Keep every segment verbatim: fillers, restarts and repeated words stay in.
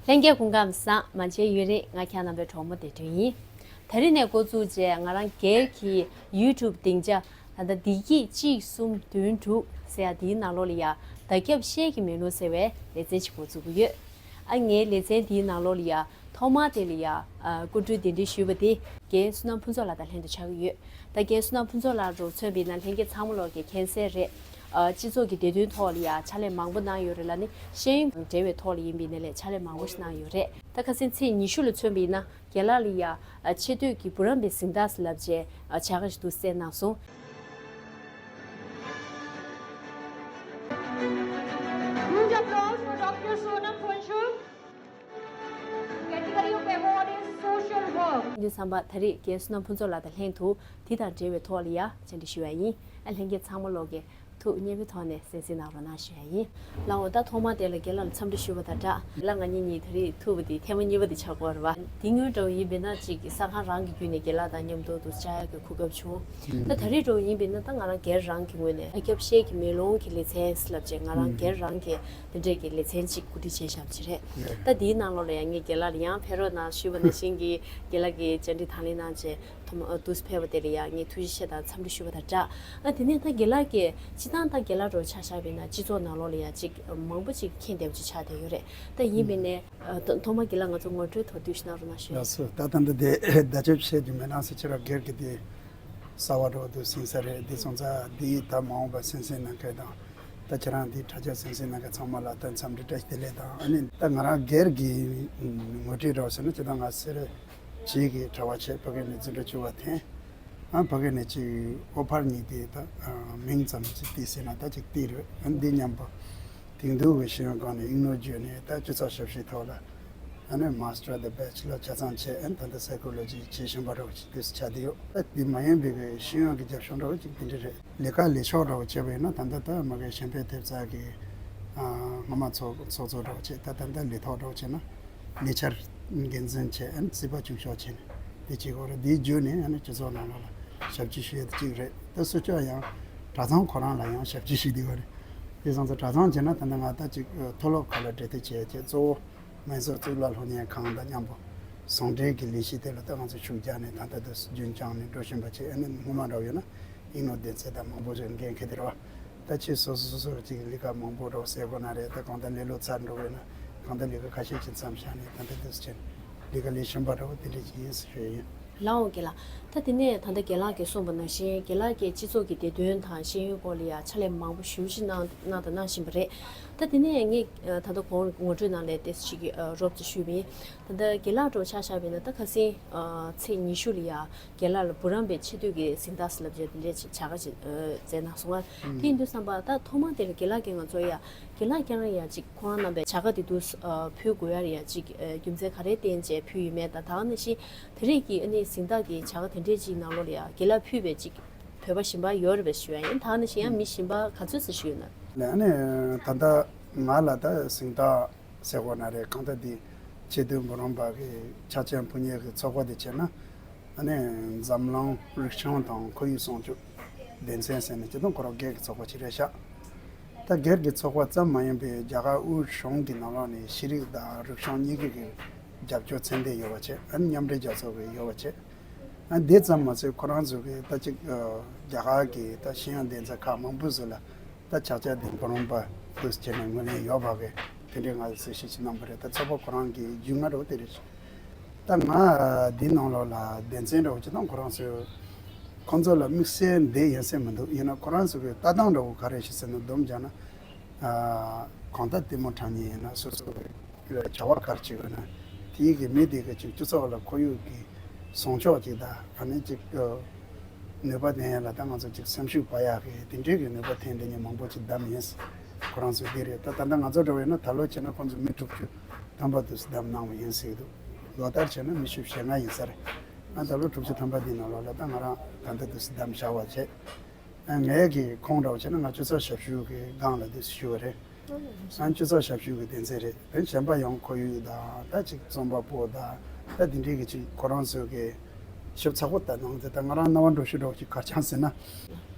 ལྷན་རྒྱས་སྐུ་ཁམས་བཟང་། མ་མཇལ་ཡུན་རིང་། ང་ཁྱེད་རྣམ་པའི་གྲོགས་མོ་བདེ་སྒྲོན་ཡིན། ད་རིང་ནས་འགོ་བཙུགས་བྱས་ང་རང་སྒེར་གྱི་YouTube་སྡིངས་ཆ་ད་ལྟ་བདེ་སྐྱིད་གཅིག་གསུམ་བདུན་དྲུག་ཟེར་ཡ་འདིའི་ནང་ལོགས་ལ་ཡ་བརྡ་ཁྱབ་ཤེལ་གྱི་མེ་ལོང་ཟེར་བའི་ལེ་ཚན་ཞིག་འགོ་བཙུགས་ཀྱི་ཡོད། ཨ་ངའི་ལེ་ཚན་འདིའི་ནང་ལོགས་ལ་ཡ་ཐོག་མར་དེ་ལ་ཡ་ཨ་སྐུ་མགྲོན་གདན་འདྲེན་ཞུས་པ་དེ་རྒན་བསོད་ནམས་ཕུན་ཚོགས་ལགས་དང་ལྷན་དུ་ཆགས་ཀྱི་ཡོད། ད་རྒན་བསོད་ནམས་ཕུན་ཚོགས་ལགས་འདྲ་བོ་མཚོན་པ་ཡིན་ན་ལྷན་རྒྱས་ཚང་མ་ལོག་གི་མཁྱེན་གསལ་རེད། ཨ་སྤྱི་ཚོགས་ཀྱི་བདེ་དོན་ཐོག་ལ་ཡ་ཕྱག་ལས་མང་པོ་གནང་ཡོད་རེད་ལ་ནི་ཤེས་ཡོན་དང་འབྲེལ་བའི་ཐོག་ལ་ཡིན་པ་ཡིན་ནའི་ལས་ཕྱག་ལས་མང་པོ་ཞིག་གནང་ཡོད་རེད། ད་ཁ་སང་ཚེས་ཉི་ཤུ་ལ་མཚོན་པ་ཡིན་ན་རྒན་ལགས་ལ་ཡ་ཨ་ཆེ་བསྟོད་ཀྱི་བུ་རམ་པའི་གཟེངས་རྟགས་ལབ་བྱས་ཨ་བྱ་དགའ་ཞིག་འདུག་སེ་གནང་སོང་། Huge applause for Doctor Sonam Phunchal. Category of award is social work. འདི་བསམ་པ་ད་རེས་རྒན་བསོད་ནམས་ཕུན་ཚོགས་ལགས་དང་ལྷན་དུ་དེ་དང་འབྲེལ་བའི་ཐོག་ལ་ཡ་བཅར་འདྲི་ཞུ་ཡ་ཡིན། ཨ་ལྷན་རྒྱས་ཚང་མ་ལོག་གི་ཐུགས་མཉེས་པོའི་ཐོག་ནས་གསན་གཟིགས་གནང་རོགས་གནང་ཞུ་ཡ་ཡིན། ལགས་འོ། ད་ཐོག་མར་དེ་ལ་རྒན་ལགས་ལ་འཚམས་འདྲི་ཞུ་བ་དང་སྦྲགས། རྒན་ལགས་ང་གཉིས་གཉིས་ད་རེས་ཐུག་པ་དེ་ཐེངས་མ་གཉིས་པ་དེ་ཆགས་ཀྱི་ཡོད་རེད་བ། དེ་སྔོན་འདྲ་བོ་ཡིན་པས་ན་ཅིག་གི་གསར་ཁང་རང་གི་བརྒྱུད་ནས་རྒན་ལགས་དང་མཉམ་དུ་འདུག་བཅར་ཡག་གི་གོ་སྐབས་བྱུང་། ད་ད་རེས་འདྲ་བོ་ཡིན་པས་ན་ད་ང་རང་སྒེར་རང་གི་ངོས་ནས་ད་རྒྱབ་ཤེལ་གྱི་མེ་ལོང་གི་ལེ་ཚན་ལབ་བྱས་ང་རང་སྒེར་རང་གི་དེ་འདྲས་ཀྱི་ལེ་ཚན་ཅིག་གོ་སྒྲིག་བྱས་བཞག་པ་ཅིག་རེད། ད་དེའི་ནང་ལོགས་ལ་ཡང་ངས་རྒན་ལགས་ལ་ཡང་ཕེབས་རོགས་གནང་ཞུས་པ་ནང་བཞིན་གྱི་རྒན་ལགས་ཀྱིས་བཅར་འདྲི་དང་ལེན་གནང་བྱས་ཐོག་མ་འདུག་སེ་ཕེབས་པ་དེ་ལ་ཡང་ངས་ཐུགས་རྗེ་ཆེ་དང་འཚམས་འདྲི་ཞུ་བ་དང་སྦྲགས། ཨ་དེ་ནས་ད་རྒན་ལགས་ཀྱིས་སྤྱིར་བཏང་ད་རྒན་ལགས་འདྲ་བོ་ཆ་བཞག་པ་ཡིན་ན་སྤྱི་ཚོགས་ནང་ལོགས་ལ་ཡང་ཅིག་མང་པོ་ཅིག་མཁྱེན་བསྡད་པ་ཅིག་ཆགས་བསྡད་ཡོད་རེད། ད་ཡིན་པས་ནས་ཨ་ད་ཐོག་མར་རྒན་ལགས་ང་ཚོ་ངོ་སྤྲོད་ཐོག་བསྡུས་ཤིག་གནང་རོགས་གནང་ཞུ། ལགས་སོ། ད་ད་འདི་དེ་བརྡ་ཁྱབ་ཤེལ་གྱི་མེ་ལོང་ཟེར་ཁྱེད་རང་སྒེར་གྱི་དེ་གསར་བ་འདྲ་བོ་འདུག་ཟིན་ས་རེད། འདི་སོང་ཙང་འདི་ད་མ་འོངས་པ་གསན་གཟིགས་གནང་མཁན་དང་། ད་ཁྱེད་རང་འདི་དྲ་རྒྱ་གསན་གཟིགས་གནང་མཁན་ཚང་མ་ལ་ད་འཚམས་འདྲི་བཀྲ་ཤིས་བདེ་ལེགས་དང་། ཨ་ནི་ད་ང་རང་སྒེར་གྱི་ངོ་སྤྲོད་འདྲ་བོ་ཟེར་ན་སྤྱིར་བཏང་ང་སེ་ར་བྱེས་ཀྱི་གྲྭ་པ་བྱས་ཕ་གི་ནས་འཛིན་གྲྭ་བཅུ་པ་འཐེན། ཨ་ཕ་གི་ནས་ཅིག་ཨོ་ཕར་གཉིས་དེ་ད་མིང་ཙམ་ཅིག་བཏིས་ཟིན་ན་ད་ཅིག་བཏིས་རེད། ཨ་འདི་མཉམ་པོ་དེང་དུས་ཀྱི་ཤེས་ཡོན་སྒང་ནས་ཨིག་ནོར་བརྗོད་ནས་ད་སྤྱི་ཚོགས་ཞབས་ཞུའི་ཐོག་ལ་ཨ་ནི་Master of the Bachelor་ཆ་ཚང་བྱས། ཨ་ནི་ད་ལྟ་Psychology་བྱེད་བཞིན་པ་འདྲ་བོ་ཅིག་དུས་སུ་ཆགས་བསྡད་ཡོད། ད་འདི་མ་ཡིན་པའི་གི་ཤེས་ཡོན་གྱི་རྒྱབ་ལྗོངས་འདྲ་བོ་ཅིག་དེ་འདྲ་རེད། ལས་ཀ་ལས་ཕྱོགས་འདྲ་བོ་བྱས་པ་ཡིན་ན་ད་ལྟ་ད་མ་གི་གཞན་ཕན་ཐེབས་རྩ་གི་ཨ་སྔོན་མ་ཚོགས་ཚོགས་གཙོ་འདྲ་བོ་བྱས། ད་ད་ལྟ་ལས་ཐོག་འདྲ་བོ་བྱས་ན་ལས་འཆར་འགན་འཛིན་བྱས། ཨ་ནི་རྩིས་པ་བཅུ་ཤོག་བྱས་ནས་དེ་བྱེད་དགོས་རེད། དེའི་བརྒྱུད་ནས་ཨ་ནི་སྤྱི་ཚོགས་ནང་ལོགས་ལ་ཞབས་ཕྱི་ཞུ་ཡས་དེ་གཅིག་རེད། ད་སུ་ཅག་ཡང་གྲྭ་ཚང་ཁོ་རང་ལ་ཡང་ཞབས་ཕྱི་ཞུ་བསྡད་ཡོད་རེད། དེ་སོང་ཙང་གྲྭ་ཚང་བྱས་ན་ད་ལྟ་ང་ད་ཅིག་མཐོ་སློབ་ཁག་ལ་འབྲེལ་མཐུད་བྱས་བྱས་གཙོ་བོ་མའི་སོར་གཙུག་ལག་སློབ་གཉེར་ཁང་དང་མཉམ་པོ་ཟུང་འབྲེལ་གྱི་ལས་གཞི་དེ་ལ་ད་ང་ཚོ་ཤུགས་རྒྱག་ནས་ད་ལྟ་དུ་རྒྱུན་བསྐྱངས་ནས་འགྲོ་བཞིན་པ་བྱས། ཨ་ནི་སྔོན་མ་འདྲ་བོ་ཡོད་ན་ཨིན་ནོ་བདེ་ཚེ་དང་མང་པོ་ཞིག་འགན་འཁྱེར་དེ་རེད་བ། ད་ཕྱིས་སོ་སོ་སོ་སོ་ཅིག་ལས་ཀ་མང་པོ་འདྲ་བོ་སེལ་དགོས་ན་རེད། ད་གང་ལྟར་ལས་ལོ་ཚར་འགྲོ་བས་ན་གང་ལྟར་ལས་ཀ་ཁ་ཤས་ཅིག་མཚམས་བཞག་ནས་ད་ལྟ་དུ་བྱས་ནས་ལས་ཀ་ལས་བཞིན་པ་འདྲ་བོ་དེ་འདྲ་ཅིག་ཡིན་ཟེར་ཞུ་ཡ་ཡིན། ལགས་འོང་རྒན་ལགས། ད་དེ་ནས་ད་ལྟ་རྒན་ལགས་ཀྱིས་གསུངས་པ་ནང་བཞིན་རྒན་ལགས་ཀྱིས་སྤྱི་ཚོགས་ཀྱི་བདེ་དོན་དང་ཤེས་ཡོན་སྐོར་ལ་ཡང་ཕྱག་ལས་མང་པོ་ཞེ་པོ་ཅིག་གནང་གནང་དང་གནང་བཞིན་པ་རེད། ད་དེ་ནས་ངས་ད་ལྟ་གོང་ངོ་སྤྲོད་ནང་ལ་ཏོག་ཙམ་ཅིག་རོབ་ཙམ་ཞུས་པ་ཡིན། ད་ལྟ་རྒན་ལགས་འདྲ་བོ་ཆ་བཞག་པ་ཡིན་ན་ད་ཁ་སང་ཚེས་ཉི་ཤུ་ལ་ཡང་རྒན་ལགས་ལ་བུ་རམ་པའི་ཆེ་བསྟོད་ཀྱི་གཟེངས་རྟགས་ལབ་བྱས་དེ་འདྲའི་ཅིག་བྱ་དགའ་ཅིག་མཛད་གནང་སོང་ང་། དེ་ཡིན་དུས་ཙམ་པ་ད་ཐོག་མ་དེ་ལ་རྒན་ལགས་ཀྱིས་ང་ཚོ་ཡ་རྒན་ལགས་ཀྱང་ཡ་ཅིག་ཁོང་རྣམ་པའི་བྱ་དགའ་དེ་ཚོ་ཕུལ་དགོས་ཡ་ཡ་ཅིག་རྒྱུ་མཚན་ག་རེ་བརྟེན་བྱས་ཕུལ་ཡོད་མེད་དང་། ད་ག་ནང་བཞིན་དེ་རིང་གི་ཨ་ནི་གཟེངས་རྟགས་ཀྱི་བྱ་དགའ་དེ་འདྲའི་ཅིག་ནང་ལོགས་ལ་ཡ་རྒན་ལགས་ཕུལ་བའི་ཅིག་བོད་པ་གཞན་པ་ཡོད་རེད་པས་ཞུ་ཡ་ཡིན། ད་ག་ནང་བཞིན་ཡང་མི་གཞན་པ་ག་ཚོད་ཙམ་ཞིག་ཡོད་ན། ལགས་ཨ་ནི་ད་ལྟ་ང་ལ་ད་གཟེངས་རྟགས་ཟེར་དགོས་ན་རེད། གང་ལྟར་འདི་ཆེ་བསྟོད་འབུམ་རམས་པ་གི་ཕྱག་ཆེན་ཕུལ་མཁན་གྱི་ཚོགས་པ་དེ་བྱས་ན། ཨ་ནི་འཛམ་གླིང་རིག་གཞུང་དང་ཁོར་ཡུག་སྲུང་སྐྱོབ་སྡེ་ཚན་ཟེར་ནས་སྤྱིར་བཏང་ཁོ་རང་སྒེར་གྱི་ཚོགས་པ་ཅིག་རེད་ཤག་ད་སྒེར་གྱི་ཚོགས་པ་ཙམ་མ་ཡིན་པའི་རྒྱ་གར་དབུས་གཞུང་གི་ནང་ལོགས་ནས་ཤེས་རིག་དང་རིག་གཞུང་གཉིས་ཀའི་གི་རྒྱབ་སྐྱོར་ཚད་ལྡན་ཡོད་པ་བྱས། ཨ་ནི་མཉམ་འབྲེལ་རྒྱལ་ཚོགས་ཀྱི་ཡོད་པ་བྱས། ཨ་དེ་ཙམ་མ་ཟད་ཁོ་རང་ཚོ་གི་ད་ཅིག་རྒྱ་གར་གྱི་ད་ཤེས་ཡོན་སྡེ་ཚན་ཁག་མང་པོ་ཚོ་ལ་ད་ཕྱག་ཆེན་འབུམ་རམས་པ་དུ་བྱས་ནས་ངོས་ལེན་ཡོད་པ་གི་དེ་འདྲའི་ང་ཚོས་གཟིགས་ཞིབ་ཅིག་གནང་བ་རེད། ད་ཚོགས་པ་ཁོ་རང་གི་རྒྱུས་མངའ་འདྲ་བོ་དེ་རེད། ད་ང་འདི་ནང་ལོགས་ལ་སྡེ་ཚན་འདྲ་བོ་ཅིག་དང་ཁོ་རང་ཚོས་ཁོང་ཚོ་ལ་དམིགས་བསལ་འདི་ཡིན་ཟེར་མི་འདུག་ཡིན་ན་ཁོ་རང་ཚོ་གི་ལྟ་སྟངས་འདྲ་བོ་ག་རེ་ཞིག་ཟེར་ན་སྡོམ་བརྒྱབ་ན། གང་ལྟར་ལྟད་མོ་འཁྲབ་མཁན་ཡིན་ན་སོ་སོ་གི་བྱ་བ་ག་རེ་བྱེད་དགོས་ན་དེའི་གི་མི་དེ་གི་ཅིག་སྤྱི་ཚོགས་ལ་ཁོར་ཡུག་གི་སྲུང་སྐྱོབ་ཅིག་དང་། ཨ་ནི་ཅིག་ནུས་པ་ལྡན་ཡ་ལ་ད་ང་ཚོ་ཅིག་སེམས་ཤུགས་སྤར་ཡག་གི་དེ་འདྲའི་གི་ནུས་པ་ཐོན་བསྡད་མཁན་མང་པོ་ཅིག་བདམས་ཡིན། ཁོ་རང་ཚོ་འདི་རེད། ད་ད་ལྟ་ང་ཚོ་འདྲ་བོ་ཡིན་ན་ད་ལོ་བྱས་ན་ཁོང་ཚོ་མི་དྲུག་ཅུ་ཐམ་པ་དུ་བདམས་གནང་བ་ཡིན་ཟེར་གི་འདུག་ལོ་ལྟར་བྱས་ན་མི་བཅུ་ཞེ་ལྔ་ཡིན་ས་རེད། ང་ད་ལོ་དྲུག་ཅུ་ཐམ་པ་འདི་ནང་ལོགས་ལ་ད་ང་རང་ད་ལྟ་དུ་བདམས་བཞག་པ་བྱས། ངའི་གི་ཁོངས་འདྲ་བོ་བྱས་ན་ང་སྤྱི་ཚོགས་ཞབས་ཞུ་གི་སྒང་ལ་དུ་ཞུ་བ་རེད། ང་སྤྱི་ཚོགས་ཞབས་ཞུ་གི་སྡེ་ཚན་རེད། དེ་གཞན་པ་ཡང་ཁོར་ཡུག་དང་ད་ཅིག་རྩོམ་པ་པོ་དང་ད་དེ་འདྲའི་གི་ཅིག་ཁོ་རང་ཚོའི་གི་ཞིབ་ཚགས་པོ་ལྟ་གནང་དེ་ད་ང་རང་རྣ་བ་འགྲོ་ཤུགས་འགྲོ་ཅིག་གར་ཆང་ཟེར་ན།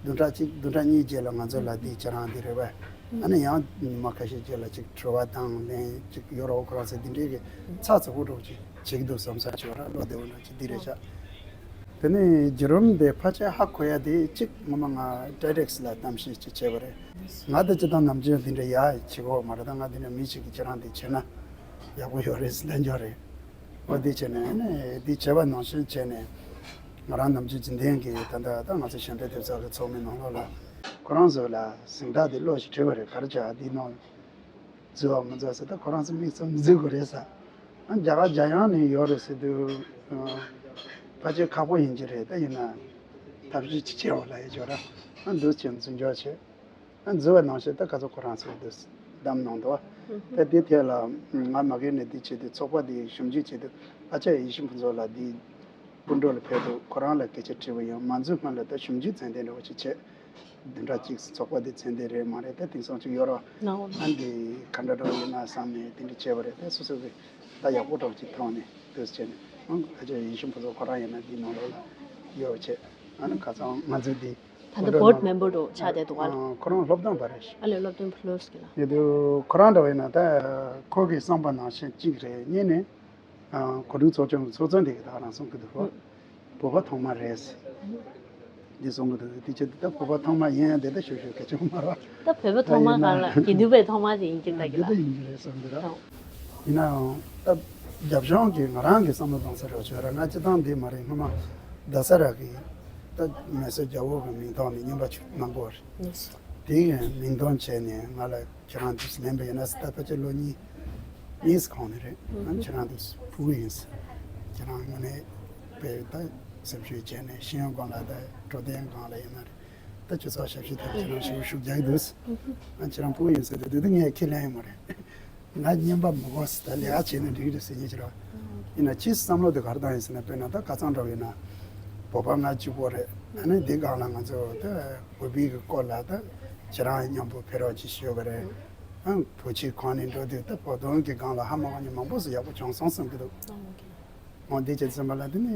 བདུན་ཕྲག་གཅིག་བདུན་ཕྲག་གཉིས་རྗེས་ལ་ང་ཚོ་ལ་དེ་ཁྱེད་རང་དེ་རེད་པས། ཨ་ནི་ཡང་ཉི་མ་ཁ་ཤས་རྗེས་ལ་ཅིག་དྲི་བ་དང་ལན་ཅིག་ཡོད་རོགས་ཁོ་རང་ཚོ་འདི་འདྲའི་གི་ཚགས་ཚུད་པོ་འདྲ་ཅིག་བྱེད་ཀྱི་འདུག་བསམ་ས་ཅིག་ཡོད་ར། བློ་བདེ་བོ་འདྲ་ཅིག་འདི་རེད་ཤག་དེ་ནས་བརྒྱུད་རིམ་དེ་ཕལ་ཆེར་ཧ་གོ་ཡ་དེ་གཅིག་ངོ་མ་ང་ཊེ་ཌེག་སི་ལ་གཏམ་བཤད་ཅིག་བྱས་པ་རེད། ང་དེ་སྤྱིར་བཏང་ནམ་རྒྱུན་འདི་འདྲ་ཡ་བྱེད་ཀྱི་ཡོད་མ་རེད། ད་ང་འདི་འདྲ་མི་ཞིག་གིས་ཁྱེད་རང་འདི་བྱས་ན་ཡག་པོ་ཡོད་རེད་ཟེར་ལབ་ཀྱི་ཡོད་རེད། འོ་འདི་བྱས་ནས་ཨ་ནི་འདི་བྱས་པ་ནང་བཞིན་བྱས་ནས་ང་རང་ནམ་རྒྱུན་རྒྱུན་ལྡན་གྱི་ད་ལྟ་ད་ང་ཚོ་གཞན་ཕན་ཐེབས་རྩ་གི་ཚོགས་མི་ནང་ལོགས་ལ་ཁོ་རང་ཚོ་ལ་གཟེངས་རྟགས་འདི་བློ་ཞིག་དྲིས་པ་རེད། ག་རེ་བྱ་འདི་ནང་འཛུལ་བ་མི་འཛུལ་ཟེར། ད་ཁོ་རང་ཚོ་མིག་ཙམ་འཛུལ་དགོས་རེད་ཟེར། ཨ་རྒྱ་གར་རྒྱ་ཡང་ནས་ཡོད་རེད་ཟེར་དུས་ཕལ་ཆེར་ཁག་པོ་ཡིན་གྱི་རེད། ད་ཡིན་ན་ཐབས་ཤེས་ཅིག་བྱེད་འོ་ལབ་ཡ་ཅིག་ཡོད་ར། ཨ་འདུག་བྱས་འཛུལ་འཇོག་བྱས། ཨ་འཛུལ་བ་ནང་བཞིན་ད་ག་ཚོད་ཁོ་རང་ཚོས་འདུག་བདམས་གནང་འདུག་ད་དེ་ཐད་ལ་ང་མ་གི་ནས་འདི་བྱས་དུས་ཚོགས་པ་འདི་ཞིབ་འཇུག་བྱས་དུས་ཨ་ཅག་ཡེ་ཤེས་ཕུན་ཚོགས་ལགས་འདི་སྐུ་མགྲོན་ལ་ཕེབས་འདུག་ཁོ་རང་ལ་སྐད་ཆ་དྲིས་པ་ཡིན། མ་འཛུལ་སྔོན་ལ་ད་ཞིབ་འཇུག་ཚན་ལྡན་འདྲ་བོ་ཅིག་བྱས། བདུན་ཕྲག་གཅིག་ཚོགས་པ་འདི་ཚད་ལྡན་རེད་མ་རེད། ད་དེང་སང་ཅིག་ཡོད་ར། ལའོ། ཨ་འདི་ག་འདྲ་འདྲ་ཡིན་ན་བསམ་ནས་དེ་འདྲ་བྱས་པ་རེད། ད་སོ་སོ་གི་ད་ཡག་པོ་འདྲ་བོ་ཅིག་མཐོང་ནས་འདུག་བྱས་ནས་ཨང་ཨ་ཅག་ཡེ་ཤེས་ཕུན་ཚོགས་ཁོ་རང་ཡིན་ན་འདི་ནང་ལོགས་ལ་ཡོད་བྱས། ཨ་ནི་ཁ་སང་ང་ཚོ་འདི་ད་ལྟ་བྷོར་ཌི་མེམ་བར་འདྲ་ཆགས་བསྡད་འདུག་ག་ལ། ཨ་ཁོ་རང་སློབ་སྟོན་པ་རེད། ཨ་ལས་སློབ་སྟོན་པ་ལོས་ཀྱི་ལ། ཡོད་དུས་ཁོ་རང་འདྲ་བ་ཡིན་ན་ད་ཁོ་གི་བསམ་པ་ནང་བཞིན་གཅིག་རེད། གཉིས་ནས། ཨ་གོ་སྒྲིག་ཚོགས་ཆུང་གི་ཚོགས་གཙོ་འདི་གི་ད་རང་གསུང་གི་འདུག་རོ། བོད་པ་ཐོག་མ་རེད། འདི་གསུང་གི་འདུག་དེ་ཆེད་དུ་ད་བོད་པ་ཐོག་མ་ཡིན་ཡང་དེ་ལྟ་ཞུ་ཞུ་གལ་ཆེན་པོ་མ་རེད། ད་བོད་པ་ཐོག་མ་ཡིན་ན་སྒང་ལ་དགེ་འདུན་པའི་ཐོག་མ་དེ་ཡིན་གྱི་ད་གི་འདི་ལ། ད་ཡིན་གྱི་རེད་བསམ་གི་ར། ཡིན་ནའང་ད་རྒྱབ་ལྗོངས་ཀྱི་ང་རང་གི་བསམ་བློ་གཏོང་ས་རོགས་བྱོས་ར། ང་སྤྱི་བཏང་འདི་མ་རེད། སྔོན་མ་རྡ་ས་ར་གི་ད་མེ་སོ་རྒྱལ་པོ་གི་མིང་ཐོག་ནས་རྔན་པ་ཆུ་གནང་གོ་རེད། དེའི་མིང་འདོན་བྱས་ནས་ང་ལ་ཁྱེད་རང་དུས་ལེན་པ་ཡིན་ན་ད་ཕལ་ཆེར་ལོ་གཉིས་གཉིས་གོང་ནས་རེད། ང་ཁྱེད་རང་དུས་ཕྲུ་གུ་ཡིན། ཁྱེད་རང་དངོས་གནས་དཔེ་ད་སེམས་ཤུགས་བྱས་ནས་ཤེས་ཡོན་སྒང་ལ་ད་འགྲོ་དོན་སྒང་ལ་ཡིན་ན་རེད། ད་སྤྱི་ཚོགས་ཞབས་ཞུ་དེ་ཁྱེད་རང་ཞིག་ཤུགས་རྒྱག་གི་འདུག་ང་ཁྱེད་རང་ཕྲུ་གུ་ཡིན་ཟེར་དུས་དེ་དུས་ངས་ཁས་ལེན་ཡོད་མ་རེད། ང་རྔན་པ་མི་དགོས་ཟེར། ད་ལས་ཀ་བྱས་ན་འགྲིག་རེད་ཟེར་མཁན་ཅིག་རེད། ཡིན་ན་ཕྱིས་བསམ་བློ་དེ་ག་རེ་བཏང་ཡིན་ཟེར་ན། དཔེར་ན་ད་ཁ་སང་འདྲ་བོ་ཡིན་ན་བོད་པ་ང་གཅིག་པོ་རེད། ཨ་ནི་འདི་སྒང་ལ་ང་ཚོ་ད་བོད་པའི་གི་སྐོར་ལ་ད་ཁྱེད་རང་མཉམ་པོ་ཕེབས་རོགས་ཅིག་ཞུ་གི་རེད། ཨ་བོད་ཕྱི་གང་ནས་འགྲོ་དུས་ད་བོད་དོན་གི་སྒང་ལ་ཧ་མ་གོ་མཁན་མང་པོ་ཞིག་ཡག་པོ་བྱུང་སོང་བསམ་གི་འདུག་འོ་འདི་བྱས་ཙམ་པ་ལ་དེ་ནི་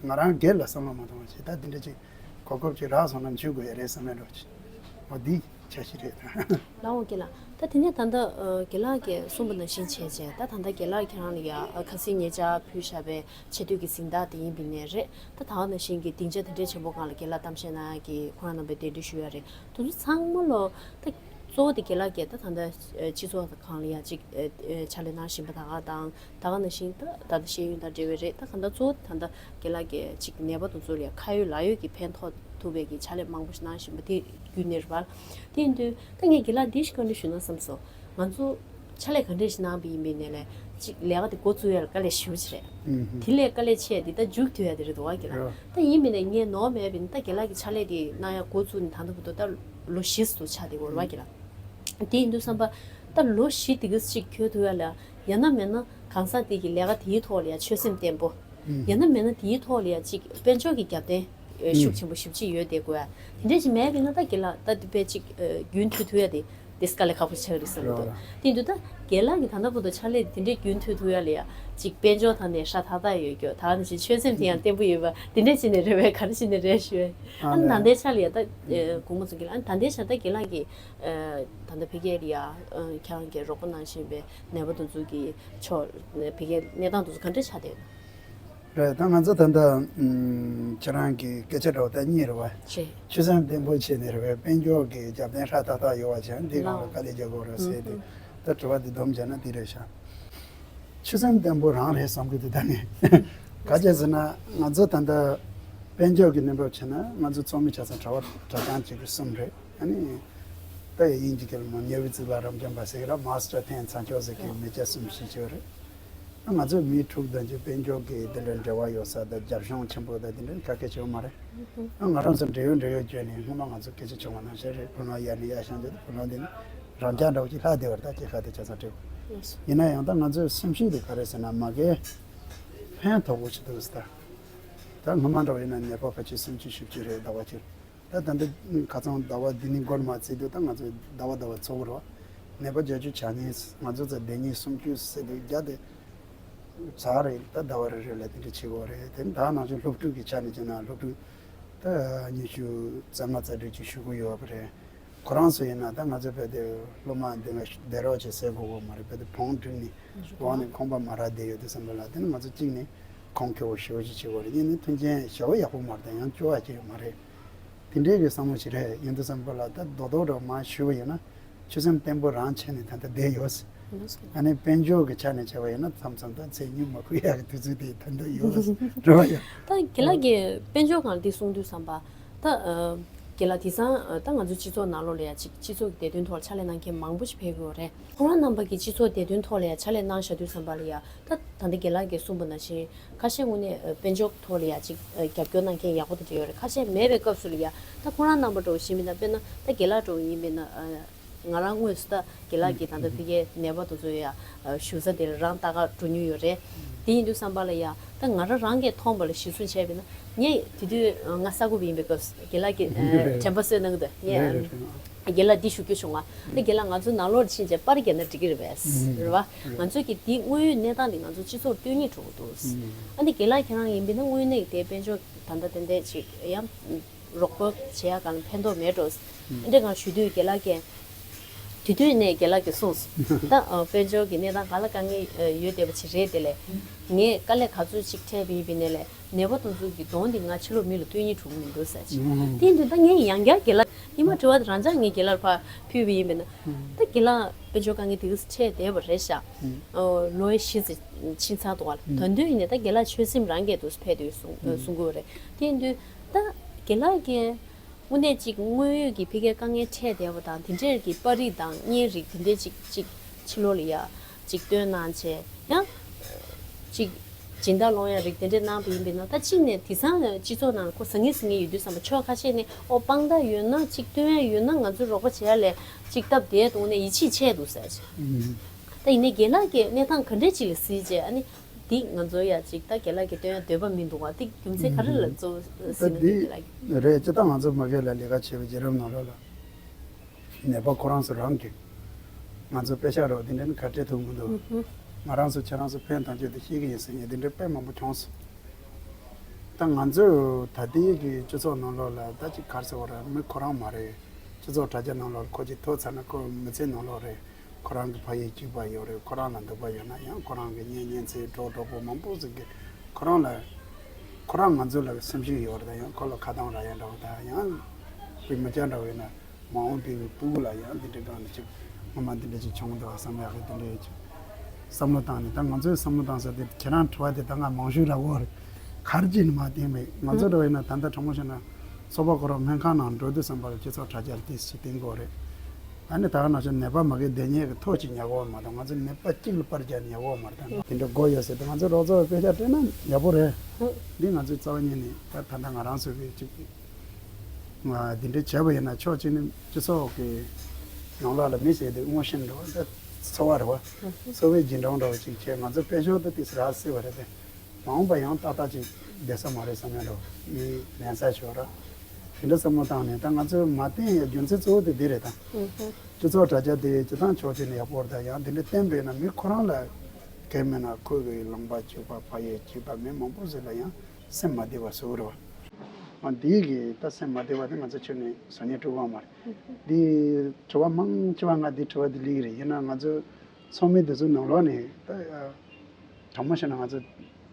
ང་རང་སྒེར་ལ་བསམ་བློ་མ་གཏོང་བ་བྱས། ད་འདི་འདྲ་ཅིག་གོ་སྐབས་ཅིག་རག་སོང་ན་འཇུག་དགོས་ཡ་རེད་བསམ་ཡ་འདྲ་བོ་ཅིག་འོ་འདི་འཆར་གཞི་རེད་ད། ལའོ་དགེ་ལགས། ད་དེ་ནས་ད་ལྟ་ཨ་དགེ་ལགས་ཀྱིས་གསུངས་པ་ནང་བཞིན་བྱས་བྱས། ད་ད་ལྟ་དགེ་ལགས་ཁྱེད་རང་ལ་ཡ་ཨ་ཁ་སང་ཉེ་ཆར་ཕུལ་བཞག་པའི་ཆེ་བསྟོད་ཀྱི་གཟེངས་རྟགས་དེ་ཡིན་པ་ཡིན་ནའི་རེད། ད་ད་ག་ནང་བཞིན་གྱི་སྡིངས་ཆ་དེ་འདྲའི་ཆེན་པོ་སྒང་ལ་དགེ་ལགས་གཏམ་བཤད་གནང་ཡ་གི་ཁོ་རང་རྣམ་པས་གདན་འདྲེན་ཞུ་ཡ་རེད། དེ་ཚོ་ཚང་མ་ལོ་ད་གཙོ་བོ་དེ་དགེ་ལགས་ཀྱིས་ད་ད་ལྟ་ཨ་སྤྱི་ཚོགས་སྒང་ལ་ཡ་ཅིག་ཨ་ཨ་ཕྱག་ལས་གནང་བཞིན་པ་ད་ག་དང་། ད་ག་ནང་བཞིན་ད་ད་ལྟ་ཤེས་ཡོན་དང་འབྲེལ་བའི་རེད། ད་གང་ལྟར་གཙོ་བོ་ད་ལྟ་དགེ་ལགས་ཀྱིས་ཅིག་ནད་པ་དེ་ཚོ་ལ་ཡ་ཁ་ཡོད་ལག་ཡོད་ཀྱི་ཕན་ཐོགས་ཐུབ་པའི་གི་ཕྱག་ལས་མང་པོ་ཞིག་གནང་བཞིན་པ་དེ་བརྒྱུད་ནས་རེད་པ། དེ་ཡིན་དུས་ད་ངས་དགེ་ལགས་འདི་ཞིག་བཀའ་འདྲི་ཞུ་ན་བསམ་སོང་། ང་ཚོ་ཕྱག་ལས་ག་འདྲས་ཞིག་གནང་བ་ཡིན་པའི་ནས་ལས་ཅིག་ལས་ཀ་དེ་འགོ་བཙུགས་ཡ་ལ་དཀའ་ལས་ཞེ་པོ་ཅིག་རེད། ཨུམ། དེ་ལས་དཀའ་ལས་ཆེ་དེ་ད་མཇུག་མཐུད་ཡ་དེ་རེད་འདུག་བ་དགེ་ལགས། རེད། ད་ཡིན་པས་ན་ངས་ནོར་མེད་པས་ན་ད་དགེ་ལགས་ཀྱི་ཕྱག་ལས་དེ་གནང་ཡ་འགོ་བཙུགས་ནས་ད་ལྟ་བར་དུ་ད་ལོ་བཞི་ཙམ་ཆགས་བསྡད་ཡོད་རེད་བ་དགེ་ལགས། དེ་ཡིན་དུས་བསམ་པ་ད་ལོ་བཞི་དེ་ག་ཅིག་འཁྱོལ་ཐུབ་ཡ་ལ་ཡང་ན་མེད་ན་གང་ཟག་དེ་གི་ལས་ཀ་དེའི་ཐོག་ལ་ཡ་ཆོད་སེམས་བརྟན་པོ། ཨུམ། ཡང་ན་མེད་ན་དེའི་ཐོག་ལ་ཡ་ཅིག་དཔལ་འབྱོར་གྱི་རྒྱབ་རྟེན་ཨེ་ཤུགས་ཆེན་པོ་ཞེ་པོ་ཅིག་ཡོད་བསྡད་དགོས་ཡ། དེ་འདྲས་ཅིག་མེད་པས་ན་ད་དགེ་ལགས་ད་དེ་དཔེ་ཅིག་ཨེ་རྒྱུན་མཐུད་ཐུབ་ཡ་དེ་དེ་དཀའ་ལས་ཁག་པོ་ཆགས་རེད་བསམ་གྱི་འདུག་རེད། དེ་ཡིན་དུས་ད་དགེ་ལགས་ཀྱིས་ད་ལྟ་བར་དུ་ཕྱག་ལས་དེ་འདྲས་རྒྱུན་མཐུད་ཐུབ་ཡ་ལ་ཡ་ཅིག་དཔལ་འབྱོར་ཐོག་ནས་ཧྲ་ཐག་ཐག་ཡོད་རྒྱུ། ད་ནི་ཅིག་ཆོད་སེམས་དེ་ཡང་བརྟན་པོ་ཡོད་པ་དེ་འདྲས་བྱས་ནས་རེད་པས། ག་རེ་བྱས་ནས་རེད་ཞུ་ཡ། ཨ་ཨ་ནི་ད་ལྟའི་ཆ་ལ་ཡ་ད་ཨེ་དགོངས་པ་ཚོ་དགེ་ལགས། ཨ་ནི་ད་ལྟའི་ཆ་ད་དགེ་ལགས་ཀྱིས་ཨེ་ད་ལྟ་ཕ་གིར་ཡ་ཨེ་ཁྱེད་རང་གིས་རོགས་པ་གནང་བཞིན་པའི་ནད་པ་དེ་ཚོ་གི་ཕྱོགས་ནས་ཕ་གིའི་གནས་སྟངས་དེ་ཚོ་ག་འདྲ་ཆགས་བསྡད་ཡོད། རེད། ད་ང་ཚོ་ད་ལྟ་ཨམ་ཁྱེད་རང་གི་སྐད་ཆ་འདྲ་བོ་ད་གཉིས་རེད་བ། རེད། ཆོད་སེམས་བརྟན་པོ་བྱས་ནས་རེད་བས། དཔལ་འབྱོར་གྱི་རྒྱབ་རྟེན་ཧྲ་ཐག་ཐག་ཡོད་པ་བྱས་ན་འདི་སྒང་ལ་དཀའ་ལས་རྒྱག་དགོས་རེད་ཟེར་ཏེ། ཨུ་ཧུ། ད་དྲི་བ་འདི་སྡོམ་བྱས་ན་འདི་རེད་ཤག་ཆོད་སེམས་བརྟན་པོ་རང་རེད་བསམ་གྱི་འདུག་ད་ནི་ག་རེ་ཟེར་ན་ང་ཚོ་ད་ལྟ་དཔལ་འབྱོར་གྱི་གནས་བབ་བྱས་ན་ང་ཚོ་ཚོགས་མི་ཆ་ཚང་གྲྭ་པ་གྲྭ་རྐྱང་གཅིག་གི་གསུམ་རེད། ཨ་ནི་ད་དབྱིན་ཇི་སྐད་ལ་མ་ཉེ་བའི་ཚིག་ལ་རབ་འབྱམས་པ་ཟེར་གི་ར། མཱ་སི་ཊར་ཐེན་ཚང་ཆོག་ཟེར་གི་མི་སྐྱ་གསུམ་བཞི་ཅིག་ཡོད་རེད། ང་ཚོ་མི་དྲུག་དང་གཅིག་དཔལ་འབྱོར་གྱི་དེ་འདྲ་འབྲེལ་བ་ཡོད་ས་དང་རྒྱབ་ལྗོངས་ཆེན་པོ་དང་དེ་འདྲ་ག་གེ་བྱུང་མ་རེད། ང་རང་ཚོ་འབྲེལ་ཡོད་འབྲེལ་ཡོད་བརྗོད་ནས་སྔོན་མ་ང་ཚོ་སྐད་ཆ་བྱུང་བ་ནང་བཞིན་རེད། བུ་ལོན་ཡར་ནས་ཡར་བཞེངས་བྱས་ཏེ་བུ་ལོན་དེ་ནི་རང་རྐྱང་འདྲ་བོ་ཅིག་ལྷག་བསྡད་པ་རེད། ད་སྐྱེད་ཀ་དེ་ཆ་ཚང་སྤྲད། ཡིན་ན་ཡང་ད་ང་ཚོའི་སེམས་ཤུགས་དེ་ག་རེ་ཟེར་ན་མ་གིའི་ཕན་ཐོགས་པོ་ཅིག་འདུག་ཟེར། ད་སྔོན་མ་འདྲ་བོ་ཡིན་ན་ནད་པ་ཕལ་ཆེར་སུམ་ཅུ་བཞི་བཅུ་རེད་ཟླ་བ་གཅིག་ད་ད་འདི་ཁ་སང་ཟླ་བ་འདི་ནས་འགོ་མ་བརྩིས་དུས་ད་ང་ཚོ་ཟླ་བ་ཟླ་བ་ཚོགས་རོགས་ནད་པ་བརྒྱད་ཅུ་གྱ་གཉིས། ང་ཚོ་ཚོ་སྡེ་གཉིས་སུམ་ཅུ་ཟེར་དུས་བརྒྱ་དེ་ཚར་རེད། ད་ཟླ་བ་རེ་རེ་ལ་དེ་འདྲ་བྱེད་དགོས་རེད། དེ་ད་ནང་བཞིན་སློབ་ཕྲུག་གི་ཆ་ནས་བྱས་ན་སློབ་ཕྲུག་ད་ཉི་ཤུ་རྩ་ལྔ་རྩ་དྲུག་ཅིག་ཞུགས་ཀྱི་ཡོད་པ་རེད། ཁོ་རང་ཚོ་ཡིན་ན་ད་ང་ཚོ་བོད་དེ་སློབ་མ་འདི་ང་བསྡད་རོགས་བྱེད་ཟེར་དགོས་གོ་མ་རེད། བོད་དེ་བོང་བསྒྲིགས་ནས་འོག་ནས་ཁང་པ་མ་རག་བསྡད་ཡོད་དུས་ཙམ་པ་ལ། དེ་ནི་ང་ཚོ་གཅིག་ནས་ཁོང་ཁེ་བོ་ཞེ་པོ་ཅིག་བྱེད་དགོས་རེད། གཉིས་ནི་མཐུན་རྐྱེན་བྱ་བ་ཡག་པོ་མ་རེད། ད་ཡང་སྐྱོ་བ་ཅིག་ཡོད་མ་རེད། དེ་འདྲའི་གི་བསམ་བློ་ཞིག་རེད། ཡིན་དུས་ཙམ་པ་ལ་ད་རྡོག་རྡོག་འདྲ་མ་ཞུས་པ་ཡིན་ན། ཆོད་སེམས་བརྟན་པོ་རང་བྱས་ནས་ད་ལྟ་བསྡད་ཡོད། ཨ་ནི་དཔལ་འབྱོར་གྱི་ཆ་ནས་བྱས་པ་ཡིན་ན། མཚམས་མཚམས་ད་ཚེ་སྙིང་མ་ཁུལ་ཡག་གི་དུས་ཚོད་དེ་ད་ལྟ་ཡོད་རེད་བ་ཡ། ད་རྒན་ལགས་ཀྱིས་དཔལ་འབྱོར་སྒང་ལ་འདི་གསུང་དུས་ཙམ་པ། ད་ཨ་རྒན་ལགས་དེང་སང་ཨ་ད་ང་ཚོ་སྤྱི་ཚོགས་ནང་ལོགས་ལ་ཡ་ཅིག་སྤྱི་ཚོགས་ཀྱི་བདེ་དོན་ཐོག་ལ་ཕྱག་ལས་གནང་མཁན་མང་པོ་ཞིག་ཕེབས་ཀྱི་ཡོད་རེད། ཁོང་རང་རྣམ་པ་གིས་སྤྱི་ཚོགས་བདེ་དོན་ཐོག་ལ་ཡ་ཕྱག་ལས་གནང་བཞག་དུས་ཙམ་པ་ལ་ཡ། ད་ད་ལྟ་རྒན་ལགས་ཀྱིས་གསུངས་པ་ནང་བཞིན་ཁ་ཤས་དངོས་གནས་ཨ་དཔལ་འབྱོར་ཐོག་ལ་ཡ་ཅིག་ཨ་རྒྱབ་སྐྱོར་གནང་མཁན་ཡག་པོ་དེ་འདྲ་ཡོད་རེད། ཁ་ཤས་མེད་པའི་སྐབས་སུ་ལ་ཡ། ད་ཁོང་རང་རྣམ་པ་འདྲ་བོ་ཞིག་ཡིན་པ་ཡིན་ན། དཔེར་ན་ད་རྒན་ལགས་འདྲ་བོ་ཡིན་པ་ཡིན་ན། ཨ་ང་རང་དངོས་སུ་ད་རྒན་ལགས་ཀྱིས་ད་ལྟ་ཕ་གིའི་ནད་པ་དེ་ཚོ་ཡ་ཨ་བཞུགས་ས་དེ་ལ་རང་ལྟ་ག་འགྲོ་མྱོང་ཡོད་རེད། དེ་ཡིན་དུས་ཙམ་པ་ལ་ཡ། ད་ང་རང་རང་གིས་མཐོང་བ་ལ་གཞི་བཟུང་བྱས་པ་ཡིན་ན། ངས་དེ་དུས་ཨ་ང་གསར་འགོད་པ་ཡིན་པའི་སྐབས་སུ་རྒན་ལགས་ཀྱིས་ཨ་དྲན་པ་གསོས་གནང་གི་འདུག་ངས་ཨ་རྒན་ལགས་འདི་ཞུ་རྒྱུ་བྱུང་བ། ད་རྒན་ལགས་ང་ཚོ་ནང་ལོགས་ཕྱིན་བྱས་པར་བརྒྱབ་ན་འགྲིག་གི་རེད་པས། རེད་བ། ང་ཚོས་ཀྱི་འདི་དངོས་ཡོད་གནས་སྟངས་འདི་ང་ཚོ་སྤྱི་ཚོགས་སྟོན་སྙིང་བྲོ་གི་འདུག་ཨ་ནི་རྒན་ལགས་ཁྱེད་རང་ཡིན་པ་ཡིན་ན་དངོས་གནས་དེ་དཔལ་འབྱོར་ད་ལྟ་ཏན་ཏན་ཅིག་ཡང་རོགས་པ་བྱེད་ཡག་གང་ལ་ཕན་ཐོགས་མེད་འགྲོ། ཨ་འདྲ་གང་ཞུ་དུས་རྒན་ལགས་ཀྱིས། དེ་དུས་ནས་རྒན་ལགས་ཀྱིས་གསུངས། ད་ཨ་དཔལ་འབྱོར་གྱི་གནས་སྟངས་ག་ལ་དཀའ་ངལ་ཨ་ཡོད་བསྡད་པ་ཅིག་རེད། དེ་ལས་ངས་དཀའ་ལས་ག་ཚོད་ཅིག་འཕྲད་པ་ཡིན་པ་ཡིན་ནའི་ལས། ནད་པ་དེ་ཚོ་གི་གདོང་དེ་ང་ཕྱི་ལོགས་མི་ལ་སྟོན་སྙིང་བྲོ་གི་མི་འདུག་ཟེར་ཅིག་ཨ་དེ་ཡིན་དུས་ད་ངས་ཡང་བསྐྱར་རྒན་ལགས་ཉི་མ་དྲི་བ་དེ་རང་འཇགས་ངས་རྒན་ལགས་ལ་ཕར་ཕུལ་བ་ཡིན་པ་ཡིན་ན། ད་རྒན་ལགས་དཔལ་འབྱོར་དཀའ་ངལ་དེ་ག་ཚོད་འཕྲད་བསྡད་པ་རེད་ཤག་ཨ་ལོ་བཞི་ཙམ་ཕྱིན་ཚར་འདུག་ག་ལ། ད་དུང་ཡིན་ནའི་ད་རྒན་ལགས་ཆོད་སེམས་རང་གིས་འདུག་ཕེབས་དུས་གསུང་གསུང་གི་ཡོད་རེད། དེ་ཡིན་དུས་ད་རྒན་ལགས་ཀྱིས་དངོས་གནས་ཅིག་དངོས་ཡོད་ཀྱི་ཕ་གིའི་དཀའ་ངལ་འཕྲད་བསྡད་པ་དང་། དེ་འདྲའི་གི་པར་རིས་དང་བརྙན་རིས་དེ་འདྲའི་ཅིག་ཅིག་ཕྱི་ལོགས་ལ་ཡ་ཅིག་སྟོན་གནང་བྱས། ཡང་ཅིག་སྦྱིན་བདག་སློང་ཡ་རིགས་དེ་འདྲ་གནང་བ་ཡིན་པ་ཡིན་ན། ད་གཅིག་ནས་དེང་སང་སྤྱི་ཚོགས་ནང་ལ་ཁོ་ཟང་ངེ་ཟིང་ངེ་ཡོད་དུས་ཙམ་པ། ཕྱོགས་ཁ་ཤས་ནས་ཨོ་དཔང་རྟགས་ཡོད་ན། ཅིག་སྟོན་ཡ་ཡོད་ན་ང་ཚོས་རོགས་པ་བྱེད་ཡ་ལས་ཅིག་སྟབས་བདེ་འདུག་ནས་ཡིད་ཆེས་ཆེ་འདུག་ཟེར་ཅིག་ཨུམ། ད་ཡིན་ནའི་རྒན་ལགས་ཀྱིས་གནས་སྟངས་ག་འདྲས་ཅིག་ལ་གཟིགས་བྱས། ཨ་ནི་འདི་ང་ཚོ་ཡ་ཅིག་ད་རྒན་ལགས་ཀྱིས་སྟོན་ཡ་འདོད་པ་མི་འདུག་བ། དེ་རྒྱུ་མཚན་ག་རེ་ལ་གཙོ་བོ་ད་གཟིགས་ན་འདི་རྒན་ལགས་ཀྱིས། རེད། སྤྱིར་བཏང་ང་ཚོ་མ་གི་ལ་ལས་ཀ་བྱེད་པའི་རྒྱལ་རབས་ནང་ལོགས་ལ། ནད་པ་ཁོ་རང་ཚོ་རང་གིས་ང་ཚོ་པེ་ཤག་རོགས་དེ་འདྲ་ནི་ག་སྤྲད་ཐུབ་མི་འདུག་ང་རང་ཚོ་ཁྱེད་རང་ཚོ་ཕན་ཐོགས་རྒྱུ་དེ་ཤེས་ཀྱི་ཡིན་ཟེར་མཁན་དེ་འདྲ་དཔེ་མང་པོ་བྱུང་སོང་། ད་ང་ཚོས་ད་ལྟའི་གི་སྤྱི་ཚོགས་ནང་ལོགས་ལ་ད་ཅིག་ག་རེ་ཟེར་དགོས་རེད། མི་ཁོ་རང་མ་རེད། སྤྱི་ཚོགས་དྲ་རྒྱ་ནང་ལོགས་ལ་ཁོ་ཅིག་ཐོབ་ཚར་ན་ཁོ་མི་ཚེ་ནང་ལོགས་རེད། ཁོ་རང་གི་ཕ་ཡུལ་གཅིག་པ་ཡོད་རེད། ཁོ་རང་ལ་འདོད་པ་ཡོད་ན་ཡང་ཁོ་རང་གི་གཉེན་ཉེ་ཚན་གྲོགས་གྲོགས་པོ་མང་པོ་ཟིག་གིས་ཁོ་རང་ལ། ཁོ་རང་ང་ཚོ་ལ་སེམས་ཤུགས་ཡོད་རེད། ད་ཡང་ཁོ་ལ་ཁ་གདངས་རག་ཡ་འདྲ་བོ། ད་ཡང་བུ་མོ་ཅག་འདྲ་བོ་ཡིན་ན་མ་འོངས་པའི་སྤུ་གུ་ལ་ཡང་འདི་འདྲའི་སྒང་ནས་ཅིག་ངོ་མ་འདི་འདྲ་ཅིག་བྱུང་འདུག་བསམ་ཡག་གི་འདི་འདྲའི་ཅིག་བསམ་བློ་བཏང་ནས། ད་ང་ཚོའི་བསམ་བློ་བཏང་ས་དེ་ཁྱེད་རང་དྲི་བ་དེ་ད་ང་མང་ཤོས་རག་གོ་རེད། ག་རེ་བྱས་ནས་མ་བསྟན་མེད། ང་ཚོ་འདྲ་བོ་ཡིན་ན་ད་ལྟ་དྲང་མོ་བཤད་ན་ཚོགས་པ་ཁོ་རང་སྨན་ཁང་ནང་འགྲོ་དུས་ཙམ་པ་ལ་སྤྱི་ཚོགས་དྲ་རྒྱ་ལ་ཏོག་ཙམ་བསྟན་གོ་རེད། ཨ་ནི་ད་ག་ནང་བཞིན་ནད་པ་མ་གི་བསྡད་ཉེན་གི་ཐོ་གཅིག་ཉར་གོ་མ་གཏོགས། ང་ཚོ་ནད་པ་གཅིག་ལ་པར་རྒྱག་ནས་ཉར་གོ་མ་རེད། ད་དེ་འདྲ་དགོས་ཡོད་ཟེར་དུས་ང་ཚོ་རོགས་ཚོགས་པས་དཔེ་ཆ་སྤྲད་ན་ཡག་པོ་རེད། འདི་ང་ཚོའི་རྩ་བ་ཉིད་ནས་ད་ད་ལྟ་ང་རང་ཚོ་གི་ཅིག་ང་འདི་འདྲ་བྱས་པ་ཡིན་ན། ཕྱོགས་གཅིག་ནས་སྤྱི་ཚོགས་ཀྱི་ནང་ལོགས་ལ་མི་ཟེར་དུས་དངོས་གཞི་འདྲ་བོ། ད་འཚོ་བ་རེད་བ། འཚོ་བའི་རྒྱུན་གྲོན་འདྲ་བོ་ཅིག་བྱས། ང་ཚོ་དཔལ་འབྱོར་དེ་ཏོག་ཙམ་རག་སྲིད་པ་རེད་དེ། མ་འོངས་པ་ཡང་ཏག་ཏག་ཅིག་བསྡད་ས་མ་རེད་བསམ་ཡ་འདྲ་བོ། མི་ལན་ས་ཞོར་ར་དེ་འདྲ་བསམ་བློ་བཏང་ནས། ད་ང་ཚོས་མ་བསྟན་ཡ་རྒྱུ་མཚན་གཙོ་བོ་དེ་འདི་རེད་ད། སྤྱི་ཚོགས་དྲ་རྒྱ་དེ་སྤྱིར་བཏང་ཕྱོགས་གཅིག་ནས་ཡག་པོ་རེད། ད་ཡང་དེ་འདྲ་བསྟན་པས་ན་མི་ཁོ་རང་ལ་གལ་མེད་ན་ཁོ་གི་ལུང་པ་གཅིག་པ་ཕ་ཡུལ་གཅིག་པ་མི་མང་པོ་ཟིག་ལ་ཡང་སེམས་མ་བདེ་བ་བཟོ་གི་རེད་བ། ཨ་འདི་གི་ད་སེམས་མ་བདེ་བ་དེ་ང་ཚོ་ཁྱོན་ནས་བཟོ་ཉེན་སྤྲོད་གི་མ་རེད། འདི་དྲི་བ་མང་ཆེ་བ་ང་འདི་དྲི་བ་འདི་སླེབས་ཀྱི་རེད། ཡིན་ན་ང་ཚོ་ཚོགས་མི་འདི་ཚོ་ནང་ལོགས་ནས་ད་དྲང་མོ་བཤད་ན་ང་ཚོ་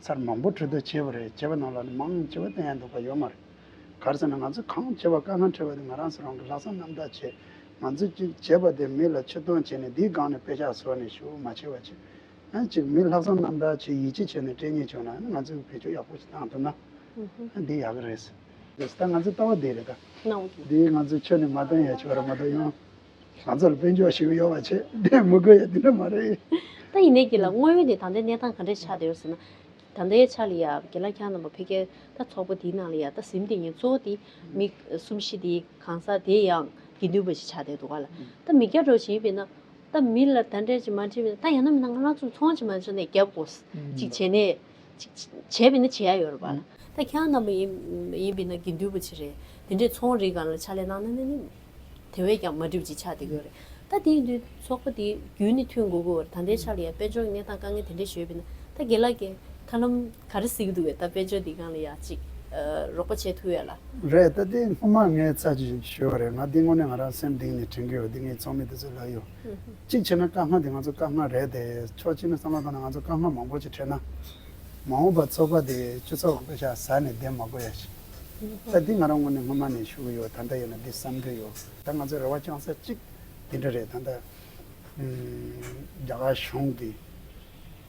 ཚར་མང་པོ་གྲོས་བསྡུར་བྱས་པ་རེད། བྱས་པ་ནང་ལོགས་ནས་མང་ཆེ་བ་བསྟན་ཡ་འདུག་པ་ཡོད་མ་རེད། ག་རེ་ཟེར་ན་ང་ཚོ་གང་བྱས་པ་དཀའ་ངལ་འཕྲད་པ་དེ་ང་རང་ཚོ་རང་གི་ལྷག་བསམ་རྣམ་དག་བྱས། ང་ཚོ་གཅིག་བྱས་པ་དེ་མི་ལ་ཕྱིར་གཏོང་བྱས་ནས་དེའི་སྒང་ནས་པེ་ཤག་བཟོ་ནས་ཞུ་མ་བྱས་པ་བྱས། ཨ་གཅིག་མི་ལྷག་བསམ་རྣམ་དག་བྱས་ཡིད་ཆེས་བྱས་ནས་སྤྲད་མཁན་བྱུང་ན་ང་ཚོས་བེད་སྤྱོད་ཡག་པོ་ཞིག་བཏང་ཐུབ་ན། ཨ་འདི་ཡག་གི་རེད། ད་ང་ཚོའི་ལྟ་བ་འདི་རེད་ད། གནང་བ་འདི་ང་ཚོས་ཁྱོན་ནས་མ་བཏོན་ཡ་ཆོག་རེད་མ་གཏོགས་ཡང་ང་ཚོ་ལ་དཔལ་འབྱོར་ཞིག་ཡོད་པ་བྱས་བསྡད་མི་དགོས་ཡ་འདི་འདྲ་མ་རེད། ད་ཡིན་ནའི་གི་ལ་དངོས་ཡོད་དེ་ད་ལྟའི་གནས་སྟངས་ག་འདྲས་ཆགས་བསྡད་ཡོད་ཟེར་ན། ད་ལྟའི་ཆ་ལ་ཡ་རྒན་ལགས་ཁྱེད་རྣམ་པ་ཕ་གིའི་ད་ཚོགས་པ་འདིའི་ནང་ལ་ཡ་ད་ཟིན་བསྡད་མཁན་གཙོ་བོ་དེ་མི་གསུམ་བཞི་དེ་གང་ཟག་དེ་ཡང་དགེ་འདུན་པ་ཞིག་ཆགས་བསྡད་འདུག་ག་ལ། ད་མི་སྐྱ་འདྲ་བོ་ཞིག་ཡིན་པས་ན། ད་མི་ལ་ད་འདྲས་ཅིག་མ་འདྲིས་པས་ན། ད་ཡང་ན་མིན་ན་ང་རང་ཚོ་ཚོང་ཅིག་མ་བྱུང་ནས་རྒྱབ་དགོས། ཅིག་བྱས་ནས་ཅིག་བྱས་པས་ན་བྱེད་ཡ་ཡོད་རེད་པ་ལ། ད་ཁྱེད་རྣམ་པ་ཡིན་ཡིན་པས་ན་དགེ་འདུན་པ་ཅིག་རེད། དེ་འདྲས་ཚོང་རིགས་སྒང་ལ་ཕྱག་ལས་གནང་ན་ནི་ནི་དེ་བས་ཀྱང་མ་འགྲིག་པ་ཅིག་ཆགས་བསྡད་ཀྱི་ཡོད་རེད། ད་དེ་ཡིན་དུས་ཚོགས་པ་དེ་རྒྱུན་ནས་མཐུན་དགོས་ཀྱི་ཡོད་རེད། ད་ལྟའི་ཆ་ལ་ཡ་དཔལ་འབྱོར་གྱི་གནས་སྟངས་དཀའ་ངལ་དེ་འདྲས་ཞིག་ཡོད་པས་ན། ད་རྒན་ལགས་ཀྱིས་ཁ་ལམ་ག་རེ་གཟིགས་ཀྱི་འདུག་གས། ད་དཔལ་འབྱོར་འདི་སྒང་ལ་ཡ་ཅིག་ རོགས་པ་བྱེད་ཐུབ་ཡོད་ལ། རེད། ད་དེ་སྔོན་མ་ངས་ཚར་གཅིག་ཞུས་པ་རེད། ང་འདི་དངོས་གནས་ང་རང་སེམས་གཏིང་ནས་དྲན་གྱི་ཡོད། འདི་ངའི་ཚོགས་མི་དེ་ཚོ་ལ་ཡོད། གཅིག་བྱས་ན་བཀའ་མངགས་དེ་ང་ཚོ་བཀའ་མངགས་རེད་དེ། ཕྱོགས་གཅིག་ནས་བསམ་བློ་བཏང་ན་ང་ཚོ་བཀའ་མངགས་མང་པོ་ཅིག་འཕྲད་ན། མ་འོངས་པ་ཚོགས་པ་དེ་སྤྱི་ཚོགས་ཀྱི་པེ་ཤག་ཟ་ནས་བསྡད་མ་དགོས་ཡ་ཞིག་ད་འདི་ང་རང་ངོས་ནས་སྔོན་མ་ནས་ཞུ་གི་ཡོད། ད་ལྟ་ཡིན་ན་འདི་བསམ་གྱི་ཡོད། ད་ང་ཚོའི་རེ་བ་བཅང་ས་གཅིག་འདི་འདྲ་རེད། ད་ལྟ་རྒྱ་གར་གཞུང་གི་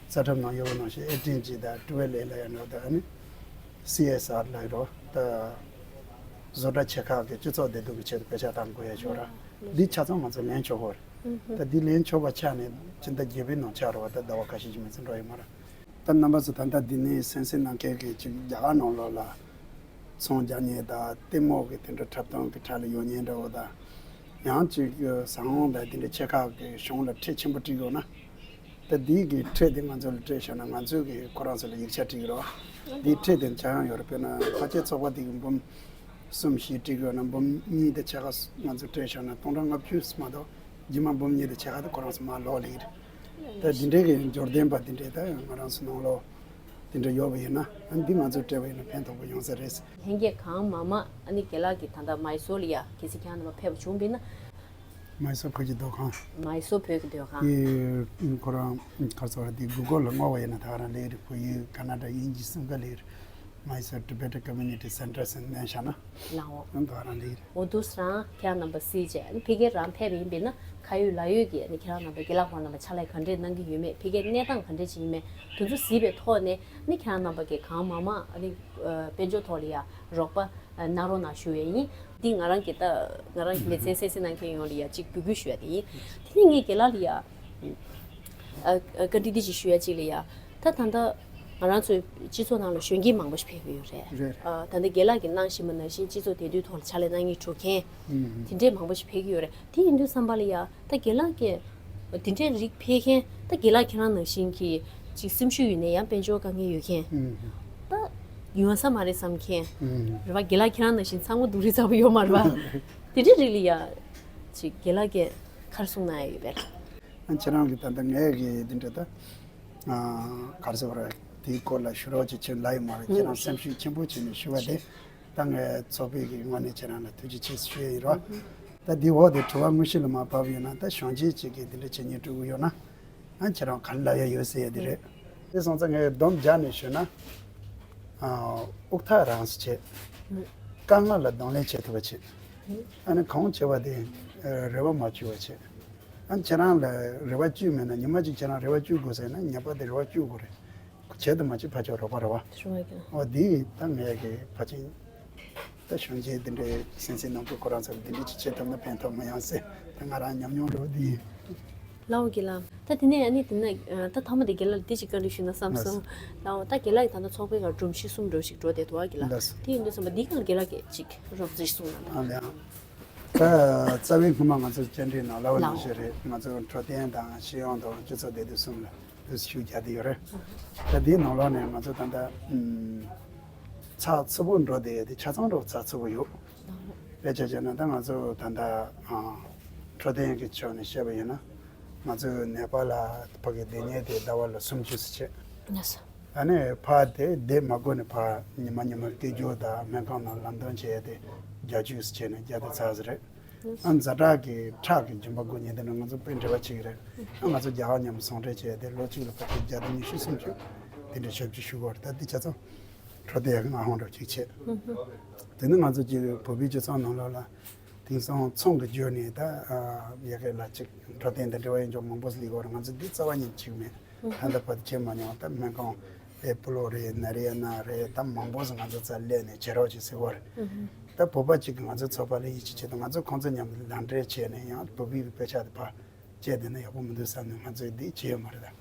རྩ་ཁྲིམས་ནང་ཡོད་པ་ནང་བཞིན་ཨེ་ཏི་ཨེན་ཇི་དང་ཀྲུ་ཝེ་ལེ་ལ་ཡང་འགྲོ། ད་ཨ་ནི་སི་ཨེས་ཨར་ལ་ཡོད་རོགས། ད་བཟོ་གྲྭ་ཆེ་ཁག་གི་སྤྱི་ཚོགས་བདེ་སྡུག་གི་ཆེད་དུ་པེ་ཤག་བཏང་དགོས་ཡ་ཆོག་ར། འདི་ཆ་ཚང་ང་ཚོ་ལེན་ཆོག་གོ་རེད། ད་འདི་ལེན་ཆོག་པ་ཆགས་ནས་སྤྱི་ཟླ་བརྒྱད་པའི་ནང་ཆགས་རོགས། ད་ཟླ་བ་ཁ་ཤས་ཀྱི་མི་ཚེ་འགྲོ་ཡོད་མ་རེད། ད་རྣམ་པ་ཚོ་ད་ལྟ་འདི་ནས་གསན་གཟིགས་གནང་མཁན་གྱི་ཅིག་རྒྱ་གར་ནང་ལོགས་ལ་ཚོང་རྒྱག་མཁན་དང་ལྟད་མོ་གི་དེ་འདྲ་འཁྲབ་སྟོན་གྱི་གྲས་ལ་ཡོད་མཁན་འདྲ་བོ་དང་། ཡང་ཅིག་ཟམ་པ་དང་དེ་འདྲ་ཆེ་ཁག་གི་གཞུང་ལ་ཁྲལ་ཆེན་པོ་སྤྲད་ཡོད་ན། ད་འདི་གི་ཁྲལ་དེ་ང་ཚོ་ལ་སྤྲད་བཞག་ན་ང་ཚོས་གི་ཁོ་རང་ཚོ་ལ་ཡིག་ཆ་སྤྲད་ཀྱི་རེད་བ། འདིའི་ཁྲལ་དེ་ཆ་ཡང་ཡོད་རེད། དཔེར་ན་ཕལ་ཆེར་ཚོགས་པ་འདི་གི་འབུམ་གསུམ་བཞི་སྤྲད་ཀྱི་ཡོད་ན། འབུམ་གཉིས་དང་ཕྱེད་ཀ་ང་ཚོས་སྤྲད་བཞག་ན་སྟོང་ཕྲག་ལྔ་བཅུ་མ་གཏོགས་རྗེས་མ་འབུམ་གཉིས་དང་ཕྱེད་ཀ་དེ་ཁོ་རང་ཚོ་མར་ལོག་སླེབས་ཀྱི་རེད། ད་འདི་འདྲའི་གི་འབྱོར་ལྡན་པ་འདི་འདྲའི་ད་ང་རང་ཚོ་ནང་ལོགས་འདི་འདྲ་ཡོད་པ་ཡིན་ན། ཨ་འདི་ང་ཚོས་སྤྲད་པ་ཡིན་ན་ཕན་ཐོགས་པ་ཡོང་ས་རེད། ལྷན་རྒྱས་གང་མང་མང་ཨ་ནི་རྒན་ལགས་ཀྱིས་ད་ལྟ་མའི་སོར་ལ་ཡ་གལ་སྲིད་ཁྱེད་རང་རྣམ་པ་ཕེབས་པ་བྱུང་བ་ཡིན་ན། མའི་སོར་བོད་ཀྱི་སྡོད་ཁང་། མའི་སོར་བོད་ཀྱི་སྡོད་ཁང་། དེ་ཁོ་རང་ག་རེ་ཟེར་བ་རེད། དེ་གུ་གལ་ལ་བསྔོགས་པ་ཡིན་ན་ད་ག་རང་སླེབས་རེད། བོད་ཡིག་ཀ་ན་ཌ་དབྱིན་ཇི་གསུམ་ཀ་སླེབས་རེད། མའི་སོར་Tibetan Community Center ཟེར་ནས་བཞག་ན། ལའོ། ཨང་། ད་ག་རང་སླེབས་རེད། འོ་འདུག་སེ་རང་ཁྱེད་རང་རྣམ་པ་གཟིགས་བྱས། ཨ་ནི་ཕ་གིར་རང་ཕེབས་པ་ཡིན་པས་ན་ཁ་ཡོད་ལག་ཡོད་ཀྱིས་ཨ་ནི་ཁྱེད་རང་རྣམ་པ་རྒན་ལགས་ཁོང་རྣམ་པ་ཕྱག་ལས་ག་འདྲས་གནང་གི་ཡོད་མེད། ཕ་གིར་གནས་སྟངས་ག་འདྲས་ཅིག་ཡིན་མེད། དེ་ཚོ་གཟིགས་པའི་ཐོག་ནས་ཨ་ནི་ཁྱེད་རང་རྣམ་པ་གིས་གང་མང་མང་ཨ་ནི་དཔལ་འབྱོར་ཐོག་ལ་ཡ་རོགས་པ་གནང་རོགས་གནང་ཞུ་ཡས་ཡིན། འདི་ང་རང་གི་ད་ང་རང་གི་མི་ཚེ་གསན་གཟིགས་གནང་མཁན་ཡོངས་ལ་ཡ་གཅིག་འབོད་སྐུལ་ཞུ་ཡ་དེ་ཡིན། དེ་ནས་ངས་རྒན་ལགས་ལ་ཡ་ཨ་བཀའ་འདྲི་འདི་ཅིག་ཞུ་ཡ་གཅིག་ལ་ཡ། ད་ད་ལྟ་ང་རང་ཚོའི་སྤྱི་ཚོགས་ནང་ལ་གཞོན་སྐྱེས་མང་པོ་ཞིག་ཕེབས་ཀྱི་ཡོད་རེད། རེད། ཨ་ད་ལྟ་རྒན་ལགས་ཀྱིས་གནང་བཞིན་པ་ནང་བཞིན་སྤྱི་ཚོགས་བདེ་སྡུག་ཐོག་ལ་ཕྱག་ལས་གནང་མཁན་གྲུབ་མཁན་ཨུམ། དེ་འདྲས་མང་པོ་ཞིག་ཕེབས་ཀྱི་ཡོད་རེད། དེ་ཡིན་དུས་ཙམ་པ་ལ་ཡ་ད་རྒན་ལགས་ཀྱིས་དེ་འདྲའི་རིགས་ཕེབས་མཁན། ད་རྒན་ལགས་ཁྱེད་རང་ནང་བཞིན་གྱི་ཅིག་སེམས་ཤུགས་ཡོད་ནས་ཡང་དཔལ་འབྱོར་དཀའ་ངལ་ཡོད་མཁན། ཨུམ། ད་ཡོང་ས་མ་རེད་བསམ་མཁན། ཨུམ། རེད་བ། རྒན་ལགས་ཁྱེད་རང་ནང་བཞིན་ཚང་མ་སྡུག་རུས་ཚ་པོ་ཡོད་མ་རེད་བ། དེ་འདྲའི་རིགས་ལ་ཡ་ཅིག་རྒན་ལགས་ཀྱིས་ག་རེ་གསུངས་གནང་ཡ་ཡོད་པས། ཨ་ཁྱེད་རང་གིས་ད་ལྟ་ངས་གི་འདི་འདྲ་ད་ག་རེ་ཟེར་བ་རེད། དེའི་སྐོར་ལ་ཞུ་རོགས་ཅིག་བྱེད་ལབ་ཡོད་མ་རེད། ཁྱེད་རང་སེམས་ཤུགས་ཆེན་པོ་བྱས་ནས་ཞུ་བ་དེ། ད་ངས་ཚོགས་པའི་གི་ངོས་ནས་ཁྱེད་རང་ལ་ཐུགས་རྗེ་ཆེ་ཞུ་ཡ་ཡིན་རོགས། ད་འདི་འོག་དེ་དྲི་བ་དངོས་གཞི་ལ་མར་བབས་ཡོད་ན། ད་གཞོན་སྐྱེས་ཅིག་གིས་འདི་འདྲ་བྱེད་སྙིང་བྲོ་གི་ཡོད་ན། ཨ་ཁྱེད་རང་ག་རེ་ལབ་ཡ་ཡོད་ཟེར་ཡ་དེ་རེད། དེ་སོང་ཙང་ངས་སྡོམ་རྒྱག་ནས་ཞུས་ན། ཨ་དབུགས་ཐག་རིང་ཙམ་བྱེད། དཀའ་ངལ་ལ་གདོང་ལེན་བྱེད་ཐུབ་པ་བྱེད། ཨ་ནི་གང་བྱེད་པ་དེ་རེ་བ་མ་བཅོལ་བ་བྱེད། ཨ་ཁྱེད་རང་ལ་རེ་བ་བཅོལ་མེད་ན། ཉི་མ་གཅིག་ཁྱེད་རང་རེ་བ་བཅོལ་དགོས་ཟེར་ན་ངེས་པར་དུ་རེ་བ་བཅོལ་དགོས་རེད། བྱེད་དུ་མ་བཅུག་ཕར་ཕྱོགས་རོགས་པ་རེད་བ། རེད་བ། ཨོ་འདི་ད་ངས་གི་ཕལ་ཆེར་ད་གཞོན་སྐྱེས་འདི་འདྲའི་གསན་གཟིགས་གནང་མཁན་ཁོ་རང་ཚོར་འདི་འདྲའི་ཅིག་བྱེད་ཐུབ་ན་ཕན་ཐོགས་མ་ཡོང་ཟེར། ད་ང་རང་ཉམས་མྱོང་རོ་འདི་ཡིན། ལའོ་རྒན་ལགས། ད་དེ་ནས་ཨ་ནི་དེ་ནས་ཨ་ད་མཐའ་མ་དེ་རྒན་ལགས་ལ་འདི་ཅིག་བཀའ་འདྲི་ཞུས་ན་བསམ་སོང་། ལའོ། ད་རྒན་ལགས་ཀྱིས་ད་ལྟ་ཚོགས་པའི་ཁར་སྒྲོམ་གཞི་གསུམ་འདྲ་ཞིག་འགྲོ་བསྡད་འདུག་ཨ་རྒན་ལགས། ལགས་སོ། དེ་ཡིན་དུས་ཙམ་པ་འདི་སྒང་ལ་རྒན་ལགས་ཀྱིས་ཅིག་རོབ་ཙམ་གསུངས་གནང་དང་། ཨ་ལས། ད་རྩ་བའི་སྔོན་མ་ང་ཚོ་བཅར་འདྲི་ནང་ལབ་པ་ནང་བཞིན་རེད། ང་ཚོ་འཕྲོད་བསྟེན་དང་སྤྱི་ཡོངས་དང་སྤྱི་ཚོགས་བདེ་སྡུག་གསུམ་ལ་འདུ་ཤུགས་རྒྱག་བསྡད་ཡོད་རེད། ད་དེའི་ནང་ལོགས་ནས་ང་ཚོ་ད་ལྟ་ཨམ་ཚགས་ཚུད་པོ་འགྲོ་བསྡད་ཡོད་དེ། ཆ་ཚང་འགྲོ་ཚགས་ཚུད་པོ་ཡོད། དཔེ་ཆ་བྱས་ན་ད་ང་ཚོ་ད་ལྟ་ཨ་འཕྲོད་བསྟེན་གྱི་ཕྱོགས་ནས་བཤད་པ་ཡིན་ན། ང་ཚོ་ནེ་པ་ལ་ཕ་གི་བསྡད་མཁན་དེ་ཟླ་བ་ལ་སུམ་ཅུ་ཙམ་བྱས། ལགས་སོ། ཨ་ནི་ཕར་དེ་བསྡད་མ་དགོས་ནས་ཕར་ཉི་མ་ཉི་མ་སྐྱིད་སྦྱོར་དང་སྨན་ཁང་ནང་ལམ་སྟོན་བྱས་ཏེ་བརྒྱད་ཅུ་ཙམ་བྱས་ནས་བརྒྱ་དང་ཚར་ཙམ་རེད། ཨ་ཛ་དྲག་གི་ཁྲག་གི་རྒྱུན་པ་དགོས་མཁན་དེ་ནི་ང་ཚོ་དཔེ་འབྲེལ་བ་བྱེད་ཀྱི་རེད། ཨ་ང་ཚོ་རྒྱ་གར་མཉམ་དུ་ཟུང་འབྲེལ་བྱས་ཏེ་ལོ་གཅིག་ལ་ཕལ་ཆེར་བརྒྱ་དང་ཉི་ཤུ་སུམ་ཅུ་དེ་འདྲ་ཞབས་ཕྱི་ཞུ་དགོས་རེད། ད་འདི་ཆ་ཚང་འཕྲོད་བསྟེན་ཡག་གི་མངའ་ཁོངས་འདྲ་ཅིག་བྱས། དེ་ནི་ང་ཚོ་གཅིག་བོད་པའི་སྤྱི་ཚོགས་ནང་ལོགས་ལ། དེང་སང་ཚོང་གི་བརྒྱུད་ནས་ད་ཡ་གི་ལ་ཅིག་འཕྲོད་བསྟེན་དང་འབྲེལ་བ་ཡོད་ཅོག་མང་པོ་ཞིག་ལས་ཀ་རེད། ང་ཚོ་འདི་རྩ་བ་ཉིད་ཅིག་མེད། ད་ལྟ་བར་དུ་བྱེད་མ་མྱོང་། ད་སྨན་ཁང་ཨེ་པོ་ལོ་རེད། ན་རི་ཡ་ན་རེད། ད་མང་པོ་ཞིག་ང་ཚོ་རྩར་སླེབས་ནས་བྱེད་རོགས་བྱེད་ཟེར་བ་རེད། ད་བོད་པ་གཅིག་གིས་ང་ཚོའི་ཚོགས་པ་ལ་ཡིད་ཆེས་བྱེད་དུས་ང་ཚོ་ཁོང་ཚོ་མཉམ་དུ་ལག་འབྲེལ་བྱས་ནས་ཡང་བོད་པའི་དཔེ་ཆ་དེ་ཕར་བྱས་བསྡད་ན་ཡག་པོ་མི་འདུག་བསམ་ནས་ང་ཚོས་འདི་བྱས་ཡོད་མ་རེད།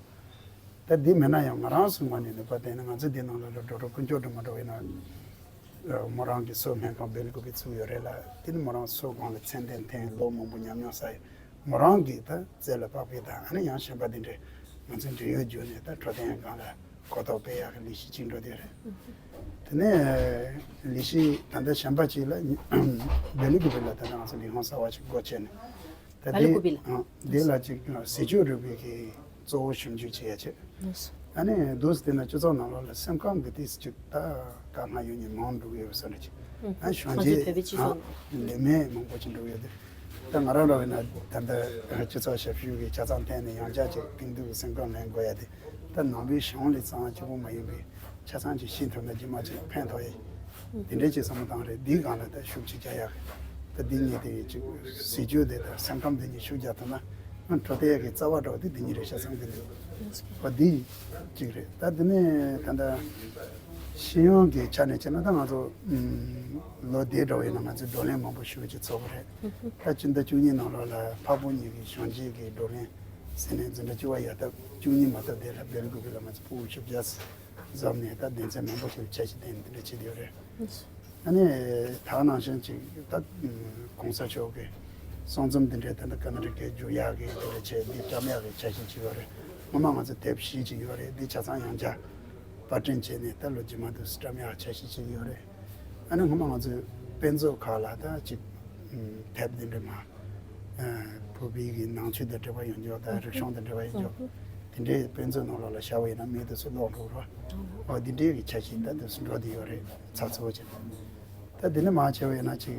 ད་ད་འདི་མེད་ན་ཡང་ང་རང་ཚོའི་ངོས་ནས་ནུས་པ་བཏོན་ནས་ང་ཚོ་འདི་ནང་ལ་ལ་འགྲོ་འགྲོ་ཀུན་སྤྱོད་འགྲོ་མ་འགྲོ་ཡིན་ན། མོ་རང་གི་སོ་སྨན་ཁང་སྦེལ་ཀོབ་པེ་བཙུགས་ཡོད་རེད་ལ། དེ་ནི་མོ་རང་སོ་སྒང་ལ་ཚད་ལྡན་ཐོན། ལོ་མང་པོ་ཉམས་མྱོང་བསགས་ཡོད། མོ་རང་གིས་ད་རྩེ་ལ་པགས་པའི་དང་ཨ་ནི་ཡང་གཞན་པ་འདི་འདྲའི་ང་ཚོའི་འབྲེལ་ཡོད་བརྒྱུད་ནས་ད་འཕྲོད་བསྟེན་སྒང་ལ་གོ་རྟོགས་སྤེལ་ཡག་གི་ལས་གཞི་གཅིག་འགྲོ་བསྡད་ཡོད་རེད། དེ་ནས་ལས་གཞི་ད་ལྟ་གཞན་པ་གཅིག་ལ་སྦེལ་ཀོབ་པེ་ལ་ད་ལྟ་ང་ཚོ་ལས་ཁུངས་གསར་པ་ཞིག་སྒོ་ཕྱེ་ནས། ད་སྦེལ་ཀོབ་པེ་ལ། འདི་ལ་ཅིག་ཟས་བཅུད་རིག་པའི་གི་གཙོ་བོ་ཞིབ་འཇུག་བྱེད་ཡ་བྱེད། ཨ་ནི་འདུག་སེ་དེ་ན་སྤྱི་ཚོགས་ནང་ལོགས་ལ་སེམས་ཁམས་ཀྱི་ཏིས་ཅིག་ད་དཀའ་ངལ་ཡོད་མཁན་མང་འགྲོ་གི་ཡོད་ས་འདྲ་ཅིག་ཨ་གཞོན་ང་ཚོའི་སྐྱེས་བོད་པའི་སྤྱི་ཚོགས་ནང་ལས་མེད་མང་པོ་ཅིག་འགྲོ་གི་ཡོད་དེ། ད་ང་རང་རང་ཡིན་ན་ད་ལྟ་སྤྱི་ཚོགས་ཞབས་ཞུ་གི་ཆ་ཚང་བསྟན་ནས་ཡང་བསྐྱར་ཅིག་གཏིང་སྡུག་གི་སེམས་ཁམས་ལེན་དགོས་ཡ་དེ་ད་ནང་པའི་གཞུང་ལས་གཙང་གཅིག་པུ་མ་ཡིན་པའི་ཆ་ཚང་ཅིག་ཤེས་ཐུབ་ན་རྗེས་མ་ཅིག་ཕན་ཐོགས་ཡ། དེ་འདྲའི་ཅིག་བསམ་བློ་བཏང་རེད། འདིའི་སྒང་ལ་ད་ཤུགས་ཅིག་རྒྱག་ཡ་གི་ད་འདི་གཉིས་དེ་ཅིག་སྲིད་ཇུས་དེ་དང་སེམས་ཁམས་དེ་གཉིས་ཤུགས་རྒྱག་ཐུབ་ན་ང་འཕྲོ་བརྟེན་ཡ་གི་རྩ་བ་འདྲ་བོ་དེ་འདི་གཉིས་རེད་ཤག་བསམ་གི་འདུག་ཨ་འདི་གཅིག་རེད། ད་དེ་ནས་ད་ལྟ་ཤེས་ཡོན་གྱི་ཆ་ནས་བྱས་ན་ད་ང་ཚོ་ཨམ་ལོ་དེའི་འགྲོ་བའི་ནང་ང་ཚོས་བགྲོ་གླེང་མང་པོ་ཞེ་པོ་ཅིག་ཚོགས་པ་རེད། ད་སྤྱི་ཟླ་བཅུ་གཉིས་ནང་ལོགས་ལ་འཕགས་བོད་གཉིས་ཀྱི་གཞོན་སྐྱེས་ཀྱི་བགྲོ་གླེང་ཟེར་ནས་འཛིན་གྲྭ་བཅུ་པ་ཡར་ལྟ་བཅུ་གཉིས་མ་ལྟ་དེ་ལ་སྦེལ་ཀོབ་ལ་ང་ཚོ་ཕྲུ་གུ་བཅོ་བརྒྱད་འཛོམས་ནས་ད་སྡེ་ཚན་མང་པོ་ཞིག་ལ་འཆར་གཞི་བཏིང་འདི་འདྲ་བྱེད་ཀྱི་ཡོད་རེད། ཨ་ནི་ད་ག་ནང་བཞིན་ཅིག་ད་གོང་ས་མཆོག་གི་གསུང་རྩོམ་འདི་འདྲའི་ད་ལྟ་ཀ་ན་ཊ་ཀའི་བསྒྱུར་ཡག་གི་འདི་འདྲ་བྱས་འདི་བཀྲམ་ཡག་གི་འཆར་གཞི་ཅིག་ཡོད་རེད། སྔོན་མ་ང་ཚོ་དེབ་བཞི་ཅིག་ཡོད་རེད། འདི་ཆ་ཚང་ཡང་བསྐྱར་པར་སྐྲུན་བྱས་ནས་ད་ལོ་རྗེས་མ་དུ་བཀྲམ་ཡག་འཆར་གཞི་ཅིག་ཡོད་རེད། ཨ་ནི་སྔོན་མ་ང་ཚོའི་དཔེ་མཛོད་ཁག་ལ་ད་ཅིག་དེབ་འདི་འདྲ་མ་བོད་པའི་གི་ནང་ཆོས་དང་འབྲེལ་བ་ཡོད་འཇོག་དང་རིག་གཞུང་དང་འབྲེལ་བ་ཡོད་འཇོག་དེ་འདྲའི་དཔེ་མཛོད་ནང་ལོགས་ལ་བཞག་པ་ཡིན་ན་མི་དེ་ཚོ་ཀློག་འགྲོ་རོགས། འོ་འདི་འདྲའི་གི་འཆར་གཞི་ད་དུ་འགྲོ་བསྡད་ཡོད་རེད། ཚགས་ཚུད་པོ་བྱས། ད་འདི་ནས་མར་བྱས་པ་ཡིན་ན་ཅིག་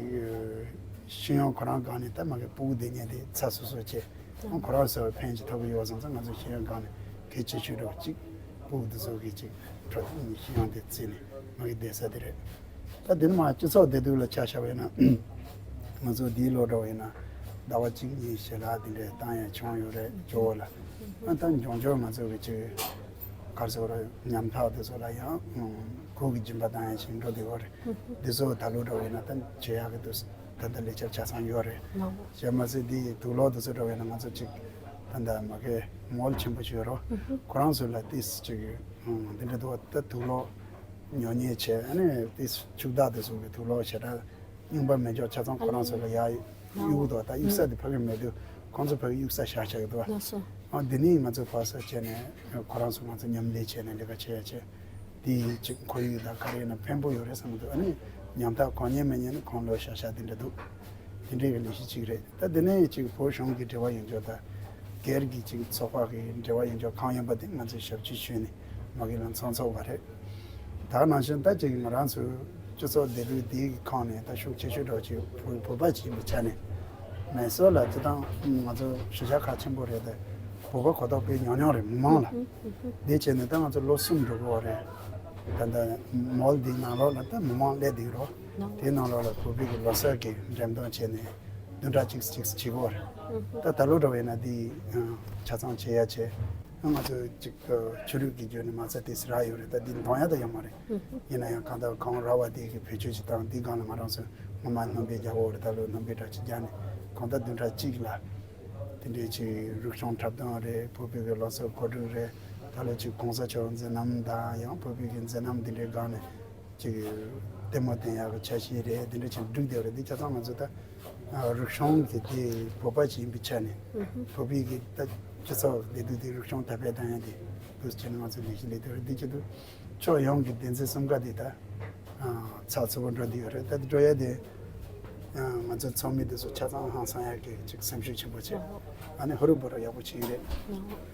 ཤེས་ཡོན་ཁོ་རང་སྒང་ནས་ད་མ་གི་སྤུ་གུ་བསྡད་མཁན་དེ་ཚ་སོ་སོ་བྱས་ཁོ་རང་ཚོ་ཕན་ཅིག་ཐོགས་ཀྱི་ཡོད་བསམ་ཙང་ང་ཚོ་ཤེས་ཡོན་སྒང་ནས་གལ་ཆེ་ཤོས་འདྲ་བོ་ཅིག་སྤུ་གུ་འདི་ཚོ་གི་ཅིག་འཕྲོད་ཤེས་ཡོན་དེ་བརྩིས་ནས་མ་གི་བསྡད་ས་དེ་རེད། ད་འདི་ནས་མར་སྤྱི་ཚོགས་བདེ་སྡུག་ལ་ཆ་བཞག་པ་ཡིན་ན་ང་ཚོ་འདིའི་ལོ་འདྲ་བོ་ཡིན་ན་ཟླ་བ་གཅིག་གཉིས་ཞལ་ལག་འདི་འདྲའི་བཏང་ཡ་བྱུང་ཡོད་རེད། ཇོ་བོ་ལ་ཨ་ད་འབྱུང་འགྱུར་ང་ཚོ་གི་ཅིག་ག་རེ་ཟེར་དགོས་རེད། ཉམ་ཐག་དེ་ཚོ་ལ་ཡང་གུར་གྱི་སྦྱིན་པ་བཏང་ཡ་ཞིག་འགྲོ་བསྡད་ཡོད་རེད། འདི་ཚོ་ད་ལོ་འདྲ་བོ་ཡིན་ན་ད་བྱེད་ཡག་གི་འདུག་ད་ལྟ་ལས་འཆར་ཆ་ཚང་ཡོད་རེད། ནོ། བྱས་མ་ཚད་འདི་དུག་ལོག་དེ་ཚོ་འདྲ་བོ་ཡིན་ན་ང་ཚོ་ཅིག་ད་ལྟ་མ་གི་མོལ་ཆེན་པོ་ཞིག་ཡོད་རོ། ཁོ་རང་ཚོ་ལ་ཏིས་ཅིག་འདི་འདྲ་འདུག་ད་དུག་ལོག་ཉོ་མཁན་བྱས་ཨ་ནི་ཏིས་ཕྱུག་བདག་དེ་ཚོ་གི་དུག་ལོག་ཞེ་དྲག་རྙིང་པ་མེད་ཅོག་ཆ་ཚང་ཁོ་རང་ཚོ་ལ་ཡར་གཡུག་འདུག་ད་གཡུག་ས་དེ་ཕ་གི་མེད་དུས་ཁོང་ཚོ་ཕ་གི་གཡུག་ས་བཞག་བཞག་གི་འདུག་ལགས་སོ། ཨ་འདི་ནི་ང་ཚོ་ཕར་ཚུར་བྱས་ནས་ཁོ་རང་ཚོ་ང་ཚོ་མཉམ་ལས་བྱས་ནས་ལས་ཀ་བྱེད་ཡ་བྱས། དེ་ཅིག་ཁོར་ཡུག་དང་ག་རེ་ཡིན་ན་ཕན་པོ་ཡོད་རེད་བསམ་གི་འདུག་ཨ་ནི་ཉམ་ཐག་གང་ཉན་མི་ཉན་ནི་ཁོང་ལོ་ཤ་ཤ་དེ་འདྲ་འདུག་དེ་འདྲའི་གི་ལས་གཞི་གཅིག་རེད། ད་དེ་ནས་ཅིག་བོད་གཞུང་གི་འབྲེལ་བ་ཡོད་འཇོག་དང་སྒེར་གྱི་ཅིག་ཚོགས་པ་གི་འབྲེལ་བ་ཡོད་འཇོག་གང་ཡིན་པ་དེ་ང་ཚོས་ཞབས་ཕྱི་ཞུས་ནས་མ་གི་ལ་ཚང་ཚོགས་པ་རེད། ད་ནང་བཞིན་ད་ཅིག་ང་རང་ཚོའི་སྤྱི་ཚོགས་བདེ་སྡུག་འདིའི་ཁོངས་ནས་ད་ཤུགས་ཆེ་ཤོས་འདྲ་བོ་ཅིག་བོད་བོད་པ་ཅིག་ཡིན་པའི་ཆ་ནས་མེ་སོར་ལ་སྤྱི་བཏང་ང་ཚོ་གཞིས་ཆགས་ཁག་ཆེན་པོ་རེད་དེ་བོད་པ་གོ་རྟོགས་དཔེ་ཉུང་ཉུང་རེད་མི་མང་ལ། འདི་བྱས་ནས་ད་ང་ཚོ་ལོ་གསུམ་འགྲོ་གི་ཡོད་རེད། ད་ལྟ་མོལ་འདིའི་ནང་ལོགས་ལ་ད་མི་མང་སླེབས་བསྡད་ཡོད་རེད། དེའི་ནང་ལོགས་ལ་བོད་པའི་གི་ལོ་གསར་གྱི་འགྲེམས་སྟོན་བྱས་ནས་བདུན་ཕྲག་གཅིག་གཅིག་བྱེད་ཀྱི་ཡོད་རེད། ད་ད་ལོ་འདྲ་བས་ན་འདི་ཆ་ཚང་བྱེད་ཡ་བྱས་ང་ཚོ་ཅིག་ཆོས་ལུགས་ཀྱི་བརྒྱུད་ནས་མ་ཚད་དེ་སི་རག་ཡོད་རེད། ད་འདི་འདོན་ཡ་ད་ཡོད་མ་རེད། ཡིན་ན་ཡང་གང་ལྟར་གང་རག་པ་དེ་གི་བེད་སྤྱོད་ཅིག་བཏང་འདི་སྒང་ལ་ང་རང་ཚོ་སྔོན་མ་སྣུམ་པའི་རྒྱག་འོ་རེད། ད་ལོ་སྣུམ་པའི་འདྲ་ཅིག་རྒྱག་ནས་གང་ལྟར་བདུན་ཕྲག་གཅིག་ལ་དེ་འདྲའི་ཅིག་རིག་གཞུང་འཁྲབ་སྟོན་རེད། བོད་པའི་གི་ལོ་གསར་གོ་སྒྲིག་རེད། ད་ལོ་ཅིག་གོང་ས་མཆོག་མཛད་རྣམ་དང་ཡང་བོད་པའི་གི་མཛད་རྣམ་དེ་འདྲའི་སྒང་ནས་ཅིག་ལྟད་མོ་བསྟན་ཡག་གི་འཆར་གཞི་རེད། དེ་འདྲ་ཅིག་བསྒྲིགས་བསྡད་རེད། འདི་ཆ་ཚང་ང་ཚོ་ད་རིག་གཞུང་གི་དེ་བོད་པ་ཅིག་ཡིན་པའི་ཆ་ནས་བོད་པའི་གི་ད་སྤྱི་ཚོགས་བདེ་སྡུག་དེ་རིག་གཞུང་དར་སྤེལ་བཏང་ཡ་དེ་འདུག་སེ་བྱས་ནས་ང་ཚོ་ལས་གཞི་ལས་དོན་རེད། འདི་ཆེད་དུ་ཕྱོགས་ཡོངས་ཀྱི་སྡེ་ཚན་གསུམ་ཀ་དེ་ད་ཚགས་ཚུད་པོ་འགྲོ་བསྡད་ཡོད་རེད། ད་འགྲོ་ཡ་དེ་ང་ཚོ་ཚོགས་མི་དེ་ཚོ་ཆ་ཚང་ཧང་སང་ཡ་གི་ཅིག་སེམས་ཤུགས་ཆེན་པོ་བྱས་ཨ་ནི་ཧུར་པོ་ར་ཡག་པོ་བྱེད་ཀྱི་རེད།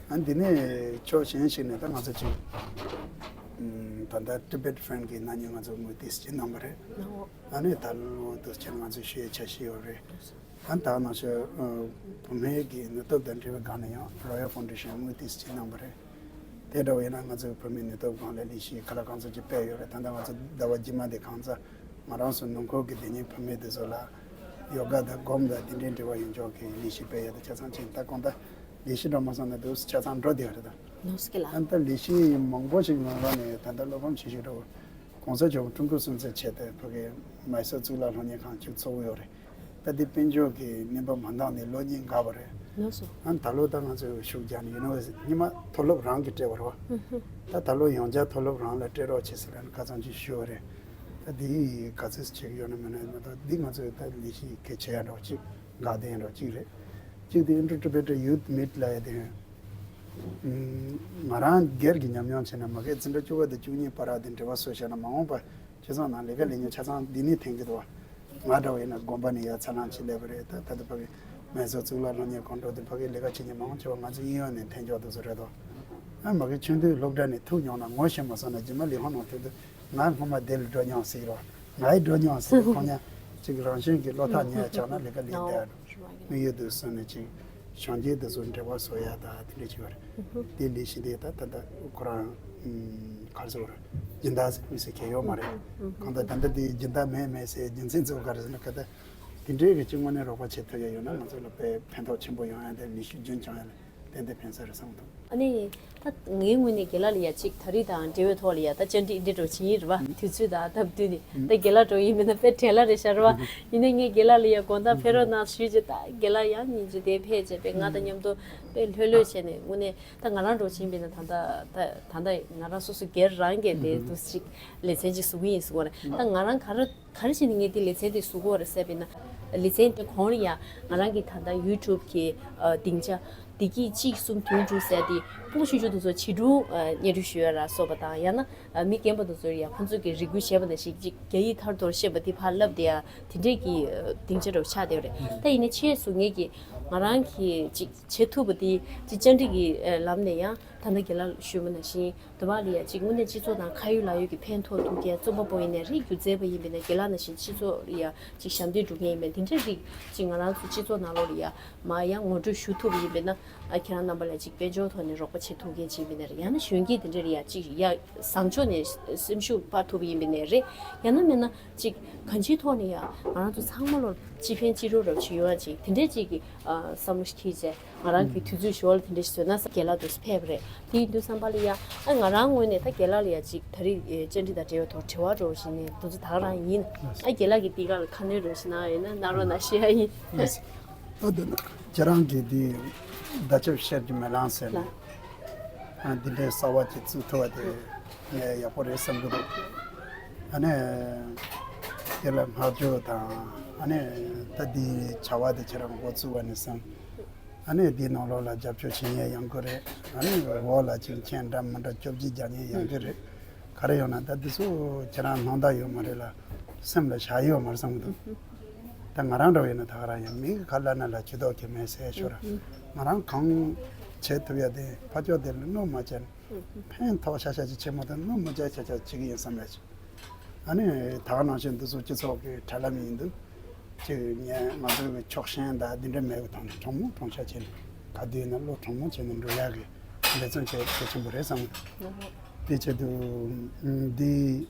ཨ་འདི་ནས་ཕྱོགས་གཞན་ཞིག་ནས་ད་ང་ཚོ་ཅིག་ད་ལྟ་Tibet Friend གི་ནང་ནས་ང་ཚོ་དངུལ་ཏོག་ཙམ་གནང་པ་རེད། ཨ་ནི་ད་ལོ་དུས་ཆེན་ང་ཚོས་ཞུ་ཡའི་འཆར་གཞི་ཡོད་རེད། ཨ་ནི་ད་ནང་བཞིན་བུད་མེད་ཀྱི་ནུས་སྟོབས་དང་འབྲེལ་བའི་སྒང་ནས་ཡང་Royal Foundation དངུལ་ཏོག་ཙམ་གནང་པ་རེད། དེ་འདྲ་བ་ཡིན་ན་ང་ཚོའི་བུད་མེད་ནུས་སྟོབས་སྒང་ལ་ལས་གཞི་ག་ལ་གང་འཚམ་ཅིག་སྤེལ་ཡོད་རེད། ད་ལྟ་ང་ཚོ་ཟླ་བ་རྗེས་མ་དེ་གང་ཚ་ང་རང་ཚོ་ནང་ཁུལ་གྱི་དེ་ཉིད་བུད་མེད་དེ་ཚོ་ལ་ཡོ་ག་དང་སྒོམ་དང་དེ་འདྲའི་འབྲེལ་བ་ཡོད་ཕྱོགས་ཀྱི་ལས་གཞི་སྤེལ་ཡོད་དེ་ཆ་ཚང་ཅིག་ད་གང་ལྟར་ལས་གཞི་འགྲོ་མ་སོང་ན་འདུག་ཆ་ཚང་འགྲོ་བསྡད་ཡོད་རེད་ད། ནོར་སྐྱིད་ལ། ཨ་ནི་ད་ལས་གཞི་མང་པོ་ཞིག་ནང་ལོགས་ནས་ད་ལྟ་བློ་ཕམ་བྱེད་ཤུགས་འདྲ་བོ། གོང་ས་མཆོག་ཀྲུང་གོའི་སྲུང་བརྩི་བྱས་ཏེ་ཕ་གི་མའི་སོར་གཙུག་ལག་སློབ་གཉེར་ཁང་ཅིག་ཚོགས་ཀྱི་ཡོད་རེད། ད་འདི་དཔལ་འབྱོར་གྱི་གནོན་པ་མ་འདང་ནས་ལོ་གཉིས་འགག་པ་རེད། ལགས་སོ། ཨ་ནི་ད་ལོ་ད་ང་ཚོས་ཤུགས་རྒྱག་ནས་ཡུ་ནི་ཝར་སི་ཊི་སྔོན་མ་མཐོ་སློབ་རང་གིས་སྤྲད་པ་རེད་བ། ད་ད་ལོ་ཡང་བསྐྱར་མཐོ་སློབ་རང་ལ་སྤྲད་རོགས་བྱེད་ཟེར་ལབ་ནས་ཁ་སང་ཅིག་ཞུས་པ་རེད། ད་འདི་ག་ཚོད་བྱེད་ཀྱི་ཡོད་ན་མེད་ན་མ་གཏོགས་འདི་ང་ཚོས་ད་ལས་གཞི་གལ་ཆེ་ཡ་འདྲ་བོ་ཅིག་འགག་བསྡད་ཡ་འདྲ་བོ་ཅིག་རེད། གཅིག་དེ་Indo-Tibetan Youth Meet ལབ་ཡ་དེ། ང་རང་སྒེར་གྱི་ཉམས་མྱོང་བྱས་ན་མ་གི་འཛིན་གྲྭ་བཅུ་པ་དང་བཅུ་གཉིས་བར་དེ་འབྲེལ་བ་བཟོས་བཞག་ན་མ་འོངས་པར་སྤྱི་ཚོགས་ནང་ལས་ཀ་ལས་མཁན་ཆ་ཚང་འདི་ནས་འཐེན་གྱི་འདུག་ང་འདྲ་བ་ཡིན་ན་དགོན་པ་ནས་ཡར་ཚ་ལང་ཅིག་སླེབས་པ་རེད། ད་ད་ལྟ་ཕ་གི་མའི་སོར་གཙུག་ལག་སློབ་གཉེར་ཁང་འགྲོ་དུས་ཕ་གི་ལས་ཀ་བྱེད་མཁན་མང་ཆེ་བ་ང་ཚོ་གཡས་གཡོན་ནས་འཐེན་ཆོག་དེ་ཚོ་རེད་དོ། ཨ་མ་གི་ཆུང་དུས་སློབ་གྲྭ་ནས་ཐུག་མྱོང་ན་ངོ་ཤེས་མ་སོང་ན་རྗེས་མ་ལས་ཁུངས་ནང་ཐུག་དུས་ང་སྔོན་མ་དེ་ལ་འགྲོ་མྱོང་ཟེར་གི་རོགས། ང་ཡི་འགྲོ་མྱོང་ཟེར་ཁོང་ཉ་ཅིག་རང་བཞིན་གྱི་བློ་ཐག་ཉེ་ཡ་ཆགས་ན་ལས་ཀ་ལས་བསྡད་དམིགས་ཡུལ་དུ་སོང་ནས་ཅིག་གཞོན་སྐྱེས་དེ་ཚོ་འབྲེལ་བ་བཟོ་ཡ་ད་དེ་འདྲ་ཅིག་ཡོད་རེད། དེ་ལས་གཞི་དེ་ད་ད་ད་ཁོ་རང་ག་རེ་ཟེར་དགོས་རེད། སྦྱིན་བདག་ཟེར་མི་ཟེར་གལ་ཡོད་མ་རེད། གང་ལྟར་ད་ལྟ་དེ་སྦྱིན་བདག་མེད་མེད་ཟེར་རྒྱུ་མཚན་གཙོ་བོ་ག་རེ་ཟེར་ན་ག་ད་དེ་འདྲའི་རིགས་ཀྱི་དངོས་གནས་རོགས་པ་བྱེད་ཐུབ་ཡ་ཡོད་ན་ང་ཚོ་ལ་དཔེ་ཕན་ཐོགས་ཆེན་པོ་ཡོང་ཡ་དེ་ནུས་ཤུགས་རྒྱུན་འཁྱོངས་ཡ་ལ་ཏན་ཏན་ཕན་ས་རེད་བསམ་གི་འདུག་ཨ་ནི་ད་ངའི་ངོས་ནས་རྒན་ལགས་ལ་ཡ་གཅིག་ད་རེས་དང་འབྲེལ་བའི་ཐོག་ལ་ཡ་ད་བཅར་འདྲི་འདི་འདྲ་བྱེད་ཡིན་རེད་བ། དུས་ཚོད་དང་སྟབས་བསྟུན་ནས་ད་རྒན་ལགས་འགྲོ་ཡིན་མིན་ན་དཔེ་བྲེལ་ལ་རེད་ཤག་རེད་བ། ཡིན་ན་ངས་རྒན་ལགས་ལ་ཡ་དགོང་དག་ཕེབས་རོགས་གནང་ཞུས་རྗེས་ད་རྒན་ལགས་ཡང་ཉིན་གཅིག་དེ་ཕེབས་བྱས་པས་ང་དང་མཉམ་དུ་དཔེ་ལྷོད་ལྷོད་བྱས་ནས་དངོས་གནས་ད་ང་རང་འགྲོ་བྱེད་ཡིན་མིན་ན་ད་ད་ད་ད་ང་རང་སོ་སོ་སྒེར་རང་གིས་དེ་འདུག་ཅིག་ལེ་ཚན་ཅིག་བཟོ་གི་ཡིན་ཟེར་བ་རེད། ད་ང་རང་ག་རེ་ག་རེ་བྱས་ནས་ངས་དེ་ལེ་ཚན་དེ་བཟོ་དགོས་རེད་ཟེར་བས་ན། ལེ་ཚན་དེ་གོང་ལ་ཡང་ང་རང་གི་ད་ལྟ་ཡུ་ཊུབ་གི་ཨ་སྡིངས་ཆ་བདེ་སྐྱིད་གཅིག་གསུམ་བདུན་དྲུག་ཟེར་དེ་སྤུ་གུ་ཆུང་ཆུང་དེ་ཚོ་བྱིས་སྒྲུང་ཨ་སྙན་སྒྲོན་ཞུ་ཡ་ལ་སོགས་པ་དང་ཡང་ན་ཨ་མི་རྒན་པ་དེ་ཚོར་ཡང་ཁོང་ཚོ་གི་རེ་སྐུལ་བྱས་པ་ནང་བཞིན་ཅིག་རྒྱ་ཡིག་ཐར་ཐོར་བཤད་པ་དེ་ཕར་བསླབ་བསྡད་ཡ་དེ་འདྲས་ཀྱི་ཨ་སྡིངས་ཆ་འདྲ་བོ་ཆགས་བསྡད་ཡོད་རེད། ད་ཡིན་ན་ཆེད་སུ་ངེད་ཀྱི་ང་རང་གི་ཅིག་བྱེད་ཐུབ་པ་དེ་ཅིག་བཅར་འདྲི་གི་ཨ་ལམ་ནས་ཡང་ད་ལྟ་རྒན་ལགས་ཞུས་པ་ནང་བཞིན། དུ་བ་ལ་ཡ་གཅིག་དངོས་གནས་སྤྱི་ཚོགས་དང་ཁ་ཡོད་ལག་ཡོད་ཀྱི་ཕན་ཐོགས་ཐུབ་མཁན་རྩོམ་པ་པོ་ཡིན་ནའི་རེད། སྒྱུ་རྩལ་པ་ཡིན་པ་ཡིན་ནའི་རྒན་ལགས་ནང་བཞིན་སྤྱི་ཚོགས་ལ་ཡ་གཅིག་ཞབས་འདེགས་སྒྲུབ་མཁན་ཡིན་པ་ཡིན་ནའི་དེ་འདྲའི་རིགས་གཅིག་ང་རང་ཚོ་སྤྱི་ཚོགས་ནང་ལོགས་ལ་ཡ་མ་ཡ་ངོ་སྤྲོད་ཞུ་ཐུབ་པ་ཡིན་པ་ཡིན་ན་ཨ་ཁྱེད་རང་རྣམ་པ་ལ་གཅིག་དཔལ་འབྱོར་ཐོག་ནས་རོགས་པ་བྱེད་ཐུབ་མཁན་ཅིག་ཡིན་པ་ཡིན་ནའི་རེད། ཡང་ན་གཞོན་སྐྱེས་དེ་འདྲ་ལ་ཡ་གཅིག་ཡ་བཟང་ཕྱོགས་ནས་སེམས་ཤུགས་སྤར་ཐུབ་པ་ཡིན་པ་ཡིན་ནའི་རེད། ཡང་ན་མིན་ན་གཅིག་གང་ཅིའི་ཐོག་ནས་ཡ་ང་རང་ཚོ་ཚང་མ་ལོ་གཅིག་ཕན་གཅིག་གྲོགས་རོགས་བྱེད་ཡོང་ཡ་གཅིག་དེ་འདྲའི་གཅིག་གི་ཨ་བསམ་བློ་ཞིག་འཁྱེར་བྱས། ང་རང་གི་དུས་ཚོད་ཞོར་ལ་དེ་འདྲ་ཞིག་བཟོས་ན་ས་རྒན་ལགས་དུ་ཕེབས་རེད། དེ་ཡིན་དུས་བསམ་པ་ལ་ཡ་ཨ་ང་རང་ངོས་ནས་ད་རྒན་ལགས་ལ་ཡ་ཅིག་ད་རེས་བཅར་འདྲི་དང་འབྲེལ་བའི་ཐོག་དྲི་བ་འདྲ་བོ་ཞིག་ནས་དུས་ཚོད་ད་ག་རང་ཡིན། ཨ་རྒན་ལགས་ཀྱིས་དེའི་སྒང་ལ་ཁ་སྣོན་འདྲ་བོ་ཞིག་གནང་ཡོད་ན་གནང་རོགས་གནང་ཞུ་ཡ་ཡིན། ལགས་སོ། ཨ་དེ་ན་ཁྱེད་རང་གིས་དེ་བརྡ་ཁྱབ་ཤེར་གྱི་མེ་ལང་ཟེར་ནས་ཨ་འདི་འདྲའི་གསར་བ་ཅིག་བཙུགས་ཐུབ་པ་དེ་ངས་ཡག་པོ་རེད་བསམ་གྱི་འདུག་ཨ་ནི་དེ་ལ་བསྔགས་བརྗོད་དང་ཨ་ནི་ད་འདི་བྱ་བ་དེ་ཁྱེད་རང་འགོ་བཙུགས་པ་ནས་བཟུང་། ཨ་ནི་འདིའི་ནང་ལོགས་ལ་རྒྱབ་སྐྱོར་བྱེད་མཁན་ཡང་དགོས་རེད། ཨ་ནི་འོག་ལ་ཅིག་མཆན་འདྲ་མི་འདྲ་སྐྱོར་རྒྱུ་རྒྱག་མཁན་ཡང་དགོས་རེད། ག་རེ་ཡོང་ན་ད་འདི་ཚོ་ཁྱེད་རང་སྣང་དག་ཡོད་མ་རེད་ལ་སེམས་ལ་བཞག་ཡོད་མ་རེད་བསམ་གྱི་འདུག་ད་ང་རང་འདྲ་བོ་ཡིན་ན་ད་ག་རང་ཡང་མི་གི་ཁ་ལབ་ན་ལ་ཇུས་གཏོགས་ཀྱི་མེད་ཟེར་ཤོར། ང་རང་གང་བྱེད་ཐུབ་ཡ་དེ་ཕར་ཕྱོགས་དེ་ལ་གནོད་མ་བྱས་ན་ཕན་ཐོགས་ཤ་ཤ་ཅིག་བྱེད་མ་ཐུབ་ན་གནོད་མ་བྱས་ཤ་ཤ་བྱེད་ཀྱི་ཡིན་བསམ་ཡ་ཅིག་ཨ་ནི་ད་ག་ནང་བཞིན་འདི་ཚོ་སྤྱི་ཚོགས་ཀྱི་དྲ་ལམ་ཡིན་འདུག་ཅིག་ངས་ང་ཚོའི་གི་ཕྱོགས་ཞེན་དང་འདི་འདྲ་མེད་པ་དང་གྲོང་མོ་གྲོང་ཤ་བྱས་ནས་ག་དུས་ཡིན་ན་བློ་གྲོང་མོ་བྱས་ནས་འགྲོ་ཡག་གི་འབད་བརྩོན་བྱེད་གལ་ཆེན་པོ་རེད་བསམ་གི་འདུག་དེ་ཆེད་དུ་འདི་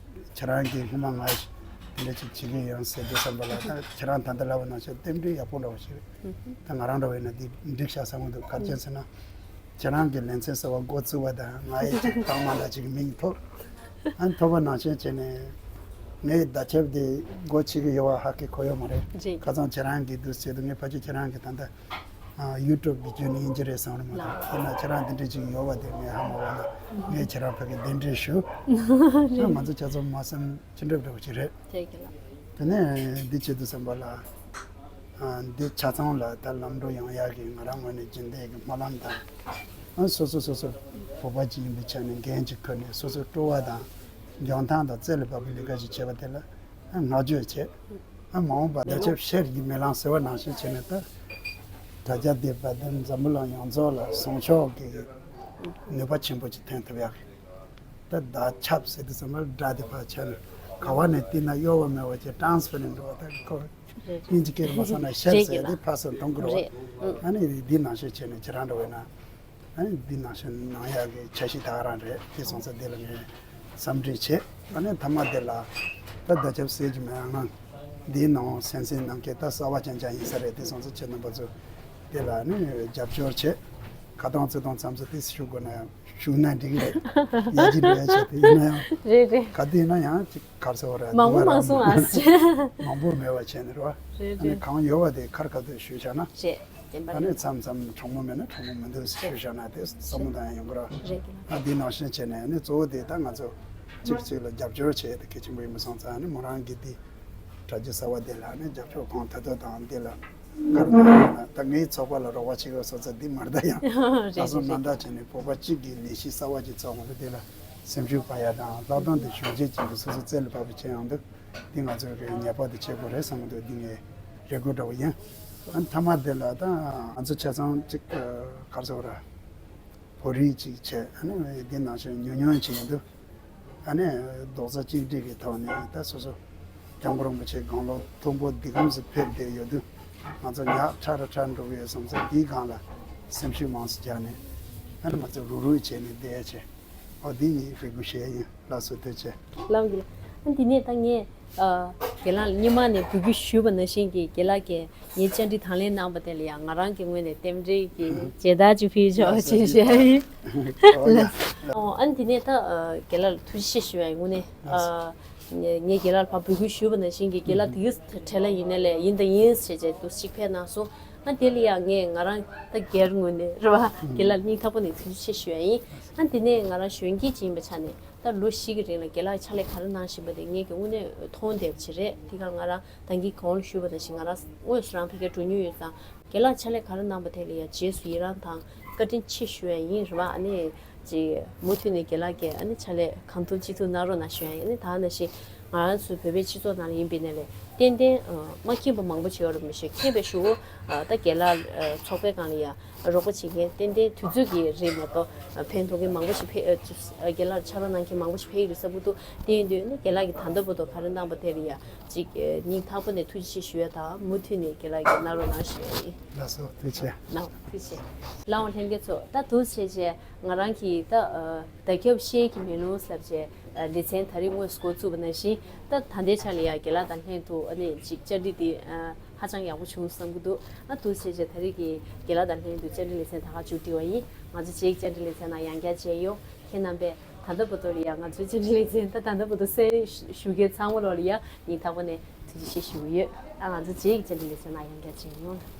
ཁྱེད་རང་གིས་སྔོན་མ་ང་འདི་འདྲ་ཅིག་བྱེད་ཀྱི་ཡོད་ཟེར་དུས་བསམ་པ་ལ་ད་ཁྱེད་རང་ད་ལྟ་ལབ་པ་ནང་བཞིན་རྟེན་འབྲེལ་ཡག་པོ་འདྲ་བོ་ཞིག་རེད། ད་ང་རང་འདྲ་བོ་ཡིན་ན་འདི་འགྲིག་ཤག་བསམ་གི་འདུག་ག་རེ་བྱས་ཟེར་ན། ཁྱེད་རང་གི་ལེ་ཚན་གསར་བ་འགོ་བཙུགས་པ་དང་ང་ཡི་ཅིག་དང་མ་ལ་ཅིག་མིང་ཐོབ། ཨ་ནི་ཐོབ་པ་ནང་བཞིན་བྱས་ནས་ངའི་བརྡ་ཁྱབ་དེ་སྒོ་ཕྱེ་གི་ཡོད་པ་ཧ་གི་གོ་ཡོད་མ་རེད། རེད། ཁ་སང་ཁྱེད་རང་གི་འདུག་ཟེར་དུས་ངས་ཕལ་ཆེར་ཁྱེད་རང་གི་ད་ལྟ་ཡུ་ཊུབ་བི་ཌི་ཡོ་ནི་ཡིན་གྱི་རེད་བསམ་རེད་མ་གཏོགས་ཡིན་ན་ཁྱེད་རང་འདི་འདྲས་ཅིག་ཡོད་པ་དེ་ངས་ཧ་མ་གོ་ན་ངས་ཁྱེད་རང་ཕ་གི་གདན་འདྲེན་ཞུ། ཨ་ང་ཚོ་ཆ་ཚང་མ་སེམས་ཅི་འདྲ་འདྲ་བོ་ཅིག་རེད། དེ་གི་ལ། དེ་ནས་འདི་བྱེད་དུས་བསམ་པ་ལ། འདི་ཆ་ཚང་ལ་ད་ལམ་འགྲོ་ཡོང་ཡག་གི་ང་རང་ངོས་ནས་རྒྱུན་ལྡན་གྱི་སྨོན་ལམ་དང་། སོ་སོ་སོ་སོ་བོད་པ་ཅིག་ཡིན་པའི་ཆ་ནས་འགན་ཅིག་ཁུར་ནས་སོ་སོའི་སྤྲོ་བ་དང་འཇོན་ཐང་དང་རྩལ་ལ་བབས་པའི་ལས་ཀ་ཞིག་བྱས་པ་དེ་ལ་བསྔགས་བརྗོད་བྱེད། མ་འོངས་པ་བརྡ་ཁྱབ་ཤེར་གྱི་མེ་ལང་ཟེར་བ་ནང་བཞིན་བྱས་ནས་ད་དྲ་རྒྱ་སྡེ་པ་དང་འཛམ་བུ་གླིང་ཡོངས་རྫོགས་ལ་བཟང་ཕྱོགས་ཀྱི་ནུས་པ་ཆེན་པོ་ཅིག་ཐོན་ཐུབ་ཡག་གི་ད་བརྡ་ཁྱབ་ཟེར་དུས་ཙམ་པ་སྒྲ་དེ་ཕར་ཆད་ནས་ག་བ་ནས་བལྟས་ན་གཡོ་བ་མེད་པ་ཅིག་ཊ་རན་སི་པེ་རེན་ཊི་འགྲོ་བ་དང་ཁོ་དབྱིན་ཇི་སྐད་ལ་མ་སོང་ན་ཤར་རེད་ཟེར་ཡ་དེ་ཕར་སོང་གཏོང་གི་རེད། རེད། ཨ་ནི་འདི་ནང་བཞིན་བྱས་ནས་ཁྱེད་རང་འགྲོ་བས་ན་ཨ་ནི་འདི་ནང་བཞིན་གནང་ཡག་གི་འཆར་གཞི་ད་ག་རང་རེད། དེ་སོང་ཙང་འདི་ལ་ངས་འཚམས་འདྲི་བྱེད། ཨ་ནི་མཐའ་མ་དེ་ལ་ད་བརྡ་ཁྱབ་ཟེར་གྱི་མེད་ཨང་། འདིའི་ནང་སེམས་སེམས་ནང་སྐད་ད་གསར་བ་ཅན་ཅན་ཡིན་ས་རེད། དེ་སོང་ཙང་ཁྱེད་རྣམ་པ་ཚོ་དེ་ལ་ནི་རྒྱབ་སྐྱོར་བྱེད། ཁ་གཏོང་ཚིག་གཏོང་མཚམས་སུ་དེ་ཞུ་དགོས་ན་ཡང་ཞུ་ན་འགྲིག་གི་རེད། ཡར་རྒྱས་འགྲོ་ཡ་བྱེད་དེ་ཡིན་ན་ཡང་རེད་རེད། ག་དུས་ཡིན་ན་ཡང་ཅིག་གར་སོ་ར་མང་པོ་མང་སོང་ཨ། མང་པོ་མེད་པ་བྱས་ནས་རེད་བ། རེད་ཨ་ནི་རེད། གང་ཡོད་པ་དེ་ཁར་ཁ་ཐུག་ཞུས་བཞག་ན། རེད། བདེན་པ་ཨ་ནི་རེད། མཚམས་མཚམས་གྲོང་མོ་མེད་ན་གྲོང་མོ་མི་འདུག་ཞུས་བཞག་ན་དེ་བསམ་བློ་བཏང་ཡ་ཡོང་གི་རེད། རེད་རེད། ཨ་འདི་ནང་བཞིན་བྱས་ནས་ཨ་ནི་གཙོ་བོ་དེ་ད་ང་ཚོ་གཅིག་གཅིག་ལ་རྒྱབ་སྐྱོར་བྱེད་ཡ་དེ་གལ་ཆེན་པོ་ཡིན་པ་སོང་ཙང་ཨ་ནི་མོ་རང་གི་དེ། དྲ་རྒྱ་གསར་བ་དེ་ལ་ནི་རྒྱབ་སྐྱོར་གང་ཐུབ་ཐུབ་དང་དེ་ལ་གར་ད་ངའི་ཚོགས་པ་ལ་རོགས་པ་བྱེད་དགོས་སོང་ཙང་འདི་མ་རེད་ད་ཡང་རེད་ད་སོ་རེད་མ་རེད། འདའ་བྱས་ནས་བོད་པ་གཅིག་གི་ལས་གཞི་གསར་བ་ཅིག་བཙུགས་འོང་དུས་དེ་ལ་སེམས་ཤུགས་སྤར་ཡ་དང་ལྷག་དོན་དུ་གཞོན་སྐྱེས་ཅིག་གིས་སོ་སོ་རྩལ་ལ་བབས་པ་བྱེད་ཡོང་དུས་འདི་ང་ཚོའི་གི་ཉེས་པ་དེ་བྱེད་དགོས་རེད་བསམ་གི་འདུག་འདི་ངའི་རེ་སྐུལ་འདྲ་བོ་ཡིན། ཨ་མཐའ་མ་དེ་ལ་ད་ང་ཚོ་ཆ་ཚང་གཅིག་གར་སོ་ར། གོ་རིམ་ཅིག་བྱས། ཨ་ནི་འདི་ནང་བཞིན་ཉུང་ཉུང་ཅིག་ཡིན་དུས། ཨ་ནི་རྡོག་རྩ་གཅིག་སྒྲིལ་གྱི་ཐོག་ནས་ད་སོ་སོ་སྐྱབས་མགོན་རིན་པོ་ཆེ་དགུང་ལོ་མཐོན་པོ་འདི་གམ་ཞིག་ཕེབས་བསྡད་ཡོད་དུས། ང་ཚོ་ཉག་ཕྲ་རུ་ཕྲ་འགྲོ་གི་ཡོད་བསམ་ཚེ། འདིའི་སྒང་ལ་སེམས་ཤུགས་མང་ཙམ་རྒྱག་ནས། ཨ་ནི་ང་ཚོ་རུག་རུག་བྱས་ནས་བསྡད་བྱས། འོ་འདི་ངའི་རེ་སྐུལ་ཞུ་ཡ་ཡིན། ལགས་སོ། ཐུགས་རྗེ་ཆེ། ལགས་འོང་གི། ཨ་འདི་ནས་ད་ངས་ཨ་རྒན་ལགས་ལ་སྔོན་མ་ནས་འབོད་སྐུལ་ཞུས་པ་ནང་བཞིན་གྱི། རྒན་ལགས་ཀྱིས་ངའི་བཅར་འདྲི་དང་ལེན་གནང་བ་དེ་ལ་ཡང་ང་རང་གི་ངོས་ནས་རྟེན་འབྲེལ་གྱི་མཇལ་དར་ཅིག་ཕུལ་ཆོག་ཅེས་བཤད་ཡིན། ཨོ་ཡ། ཨོ་ཨ་ནི་དེ་ནས་ད་ཨ་རྒན་ལགས་ལ་ཐུགས་རྗེ་ཆེ་ཞུ་ཡ་ཡིན། དངོས་གནས་ཨ་ངས་རྒན་ལགས་ལ་ཕར་འབོད་སྐུལ་ཞུས་པ་ནང་བཞིན་གྱི། རྒན་ལགས་དེ་ག་གྲས་ལ་ཡིན་ནའི་ལས་ཡིན་དང་ཡིན་ཟེར་བྱས་འདུག་ཅིག་ཕེབས་གནང་སོང་། ཨ་དེ་ལ་ཡང་ངས་ང་རང་ད་སྒེར་ངོས་ནས་རེད་བ། རྒན་ལགས་ལ་སྙིང་ཐག་པ་ནས་ཐུགས་རྗེ་ཆེ་ཞུ་ཡ་ཡིན། ཨ་དེ་ནས་ང་རང་གཞོན་སྐྱེས་ཅིག་ཡིན་པའི་ཆ་ནས། ད་ལོ་བཞི་གི་རིང་ལ་རྒན་ལགས་ཕྱག་ལས་ག་རེ་གནང་བཞིན་པ་དེ་ངས་ཀྱི་དངོས་གནས་མཐོང་བསྡད་པ་ཅིག་རེད། དེ་ག་ང་རང་ད་གིན་གོང་ལ་ཞུས་པ་ནང་བཞིན། ང་རང་དངོས་སུ་རང་ཕ་གིར་འགྲོ་མྱོང་ཡོད་ཙང་། རྒན་ལགས་ཕྱག་ལས་ག་རེ་གནང་བ་དེ་ལ་ཡང་རྗེས་སུ་ཡི་རང་དང་བཀའ་དྲིན་ཆེ་ཞུ་ཡ་ཡིན་རེད་བ། ཨ་ནི་ཅིག་མུ་མཐུད་ནས་རྒན་ལགས་ཀྱིས་ཨ་ནི་ཕྱག་ལས་གང་ཐུབ་ཅི་ཐུབ་གནང་རོགས་གནང་ཞུ་ཡ་ཡིན། ཨ་ནི་ད་ནང་བཞིན་ང་རང་ཚོའི་བོད་པའི་སྤྱི་ཚོགས་ནང་ལ་ཡིན་པའི་ནས་ལས་ཏན་ཏན་ཨ་མ་མཁྱེན་པ་མང་པོ་ཅིག་ཡོད་རེད་མི་ཤེས། མཁྱེན་པའི་གཞུག་གུ་ཨ་ད་རྒན་ལགས་ཨ་ཚོགས་པའི་སྒང་ལ་ཡ་རོགས་པ་བྱེད་མཁན་ཏན་ཏན་དུས་ཚོད་ཀྱི་རིང་མ་གཏོགས་ཕན་ཐོགས་མཁན་མང་པོ་ཞིག་ཕེབས། ཨ་རྒན་ལགས་ཕྱག་རོགས་གནང་མཁན་མང་པོ་ཞིག་ཕེབས་ཡོད་རེད་བསམ་གྱི་འདུག་དེ་ཡིན་དུས་ནི་རྒན་ལགས་ཀྱིས་ད་ལྟ་བར་དུ་ག་རེ་གནང་པ་དེ་ལ་ཡ་ཅིག་ཨ་སྙིང་ཐག་པ་ནས་ཐུགས་རྗེ་ཆེ་ཞུ་ཡ་དང་། མུ་མཐུད་ནས་རྒན་ལགས་ཀྱིས་གནང་རོགས་གནང་ཞུ་ཡ་ཡིན། ལགས་སོ། ཐུགས་རྗེ་ཆེ། ལགས་ཐུགས་རྗེ་ཆེ། ལགས་འོང་ལྷན་རྒྱས་ཚོ། ད་འདུག་བྱས་བྱས་ང་རང་གིས་ད་ཨ་བརྡ་ཁྱབ་ཤེལ་གྱི་མེ་ལོང་ཟེར་བྱས་ཨ་ལེ་ཚན་ད་རེས་དངོས་སུ་འགོ་བཙུགས་པ་ནང་བཞིན། ད་ད་ལྟའི་ཆ་ལ་ཡ་རྒན་ལགས་དང་ལྷན་དུ་ཨ་ནི་ཅིག་བཅར་འདྲི་འདི་ཨ་ཧ་ཅང་ཡག་པོ་བྱུང་བསམ་གྱི་འདུག་ཨ་འདུག་བྱས་བྱས་ད་རེས་ཀྱི་རྒན་ལགས་དང་ལྷན་དུ་བཅར་འདྲི་ལེ་ཚན་ད་ག་མཇུག་སྒྲིལ་བ་ཡིན། ང་ཚོ་རྗེས་ཀྱི་བཅར་འདྲི་ལེ་ཚན་ནང་ཡང་བསྐྱར་མཇལ་ཡོང་། ཁྱེད་རྣམ་པས་ད་ལྟ་བར་དུ་ལ་ཡ་ང་ཚོའི་བཅར་འདྲི་ལེ་ཚན་ད་ད་ལྟ་བར་དུ་གསན་ཞུ་མཁན་ཚང་མ་ལོ་ལ་ཡ་སྙིང་ཐག་པ་ནས་ཐུགས་རྗེ་ཆེ་ཞུ་གི་ཡོད། ཨ་ང་ཚོ་རྗེས་ཀྱི་བཅར་འདྲི་ལེ་ཚན་ནང་ཡང་བསྐྱར་མཇལ་ཡོང་།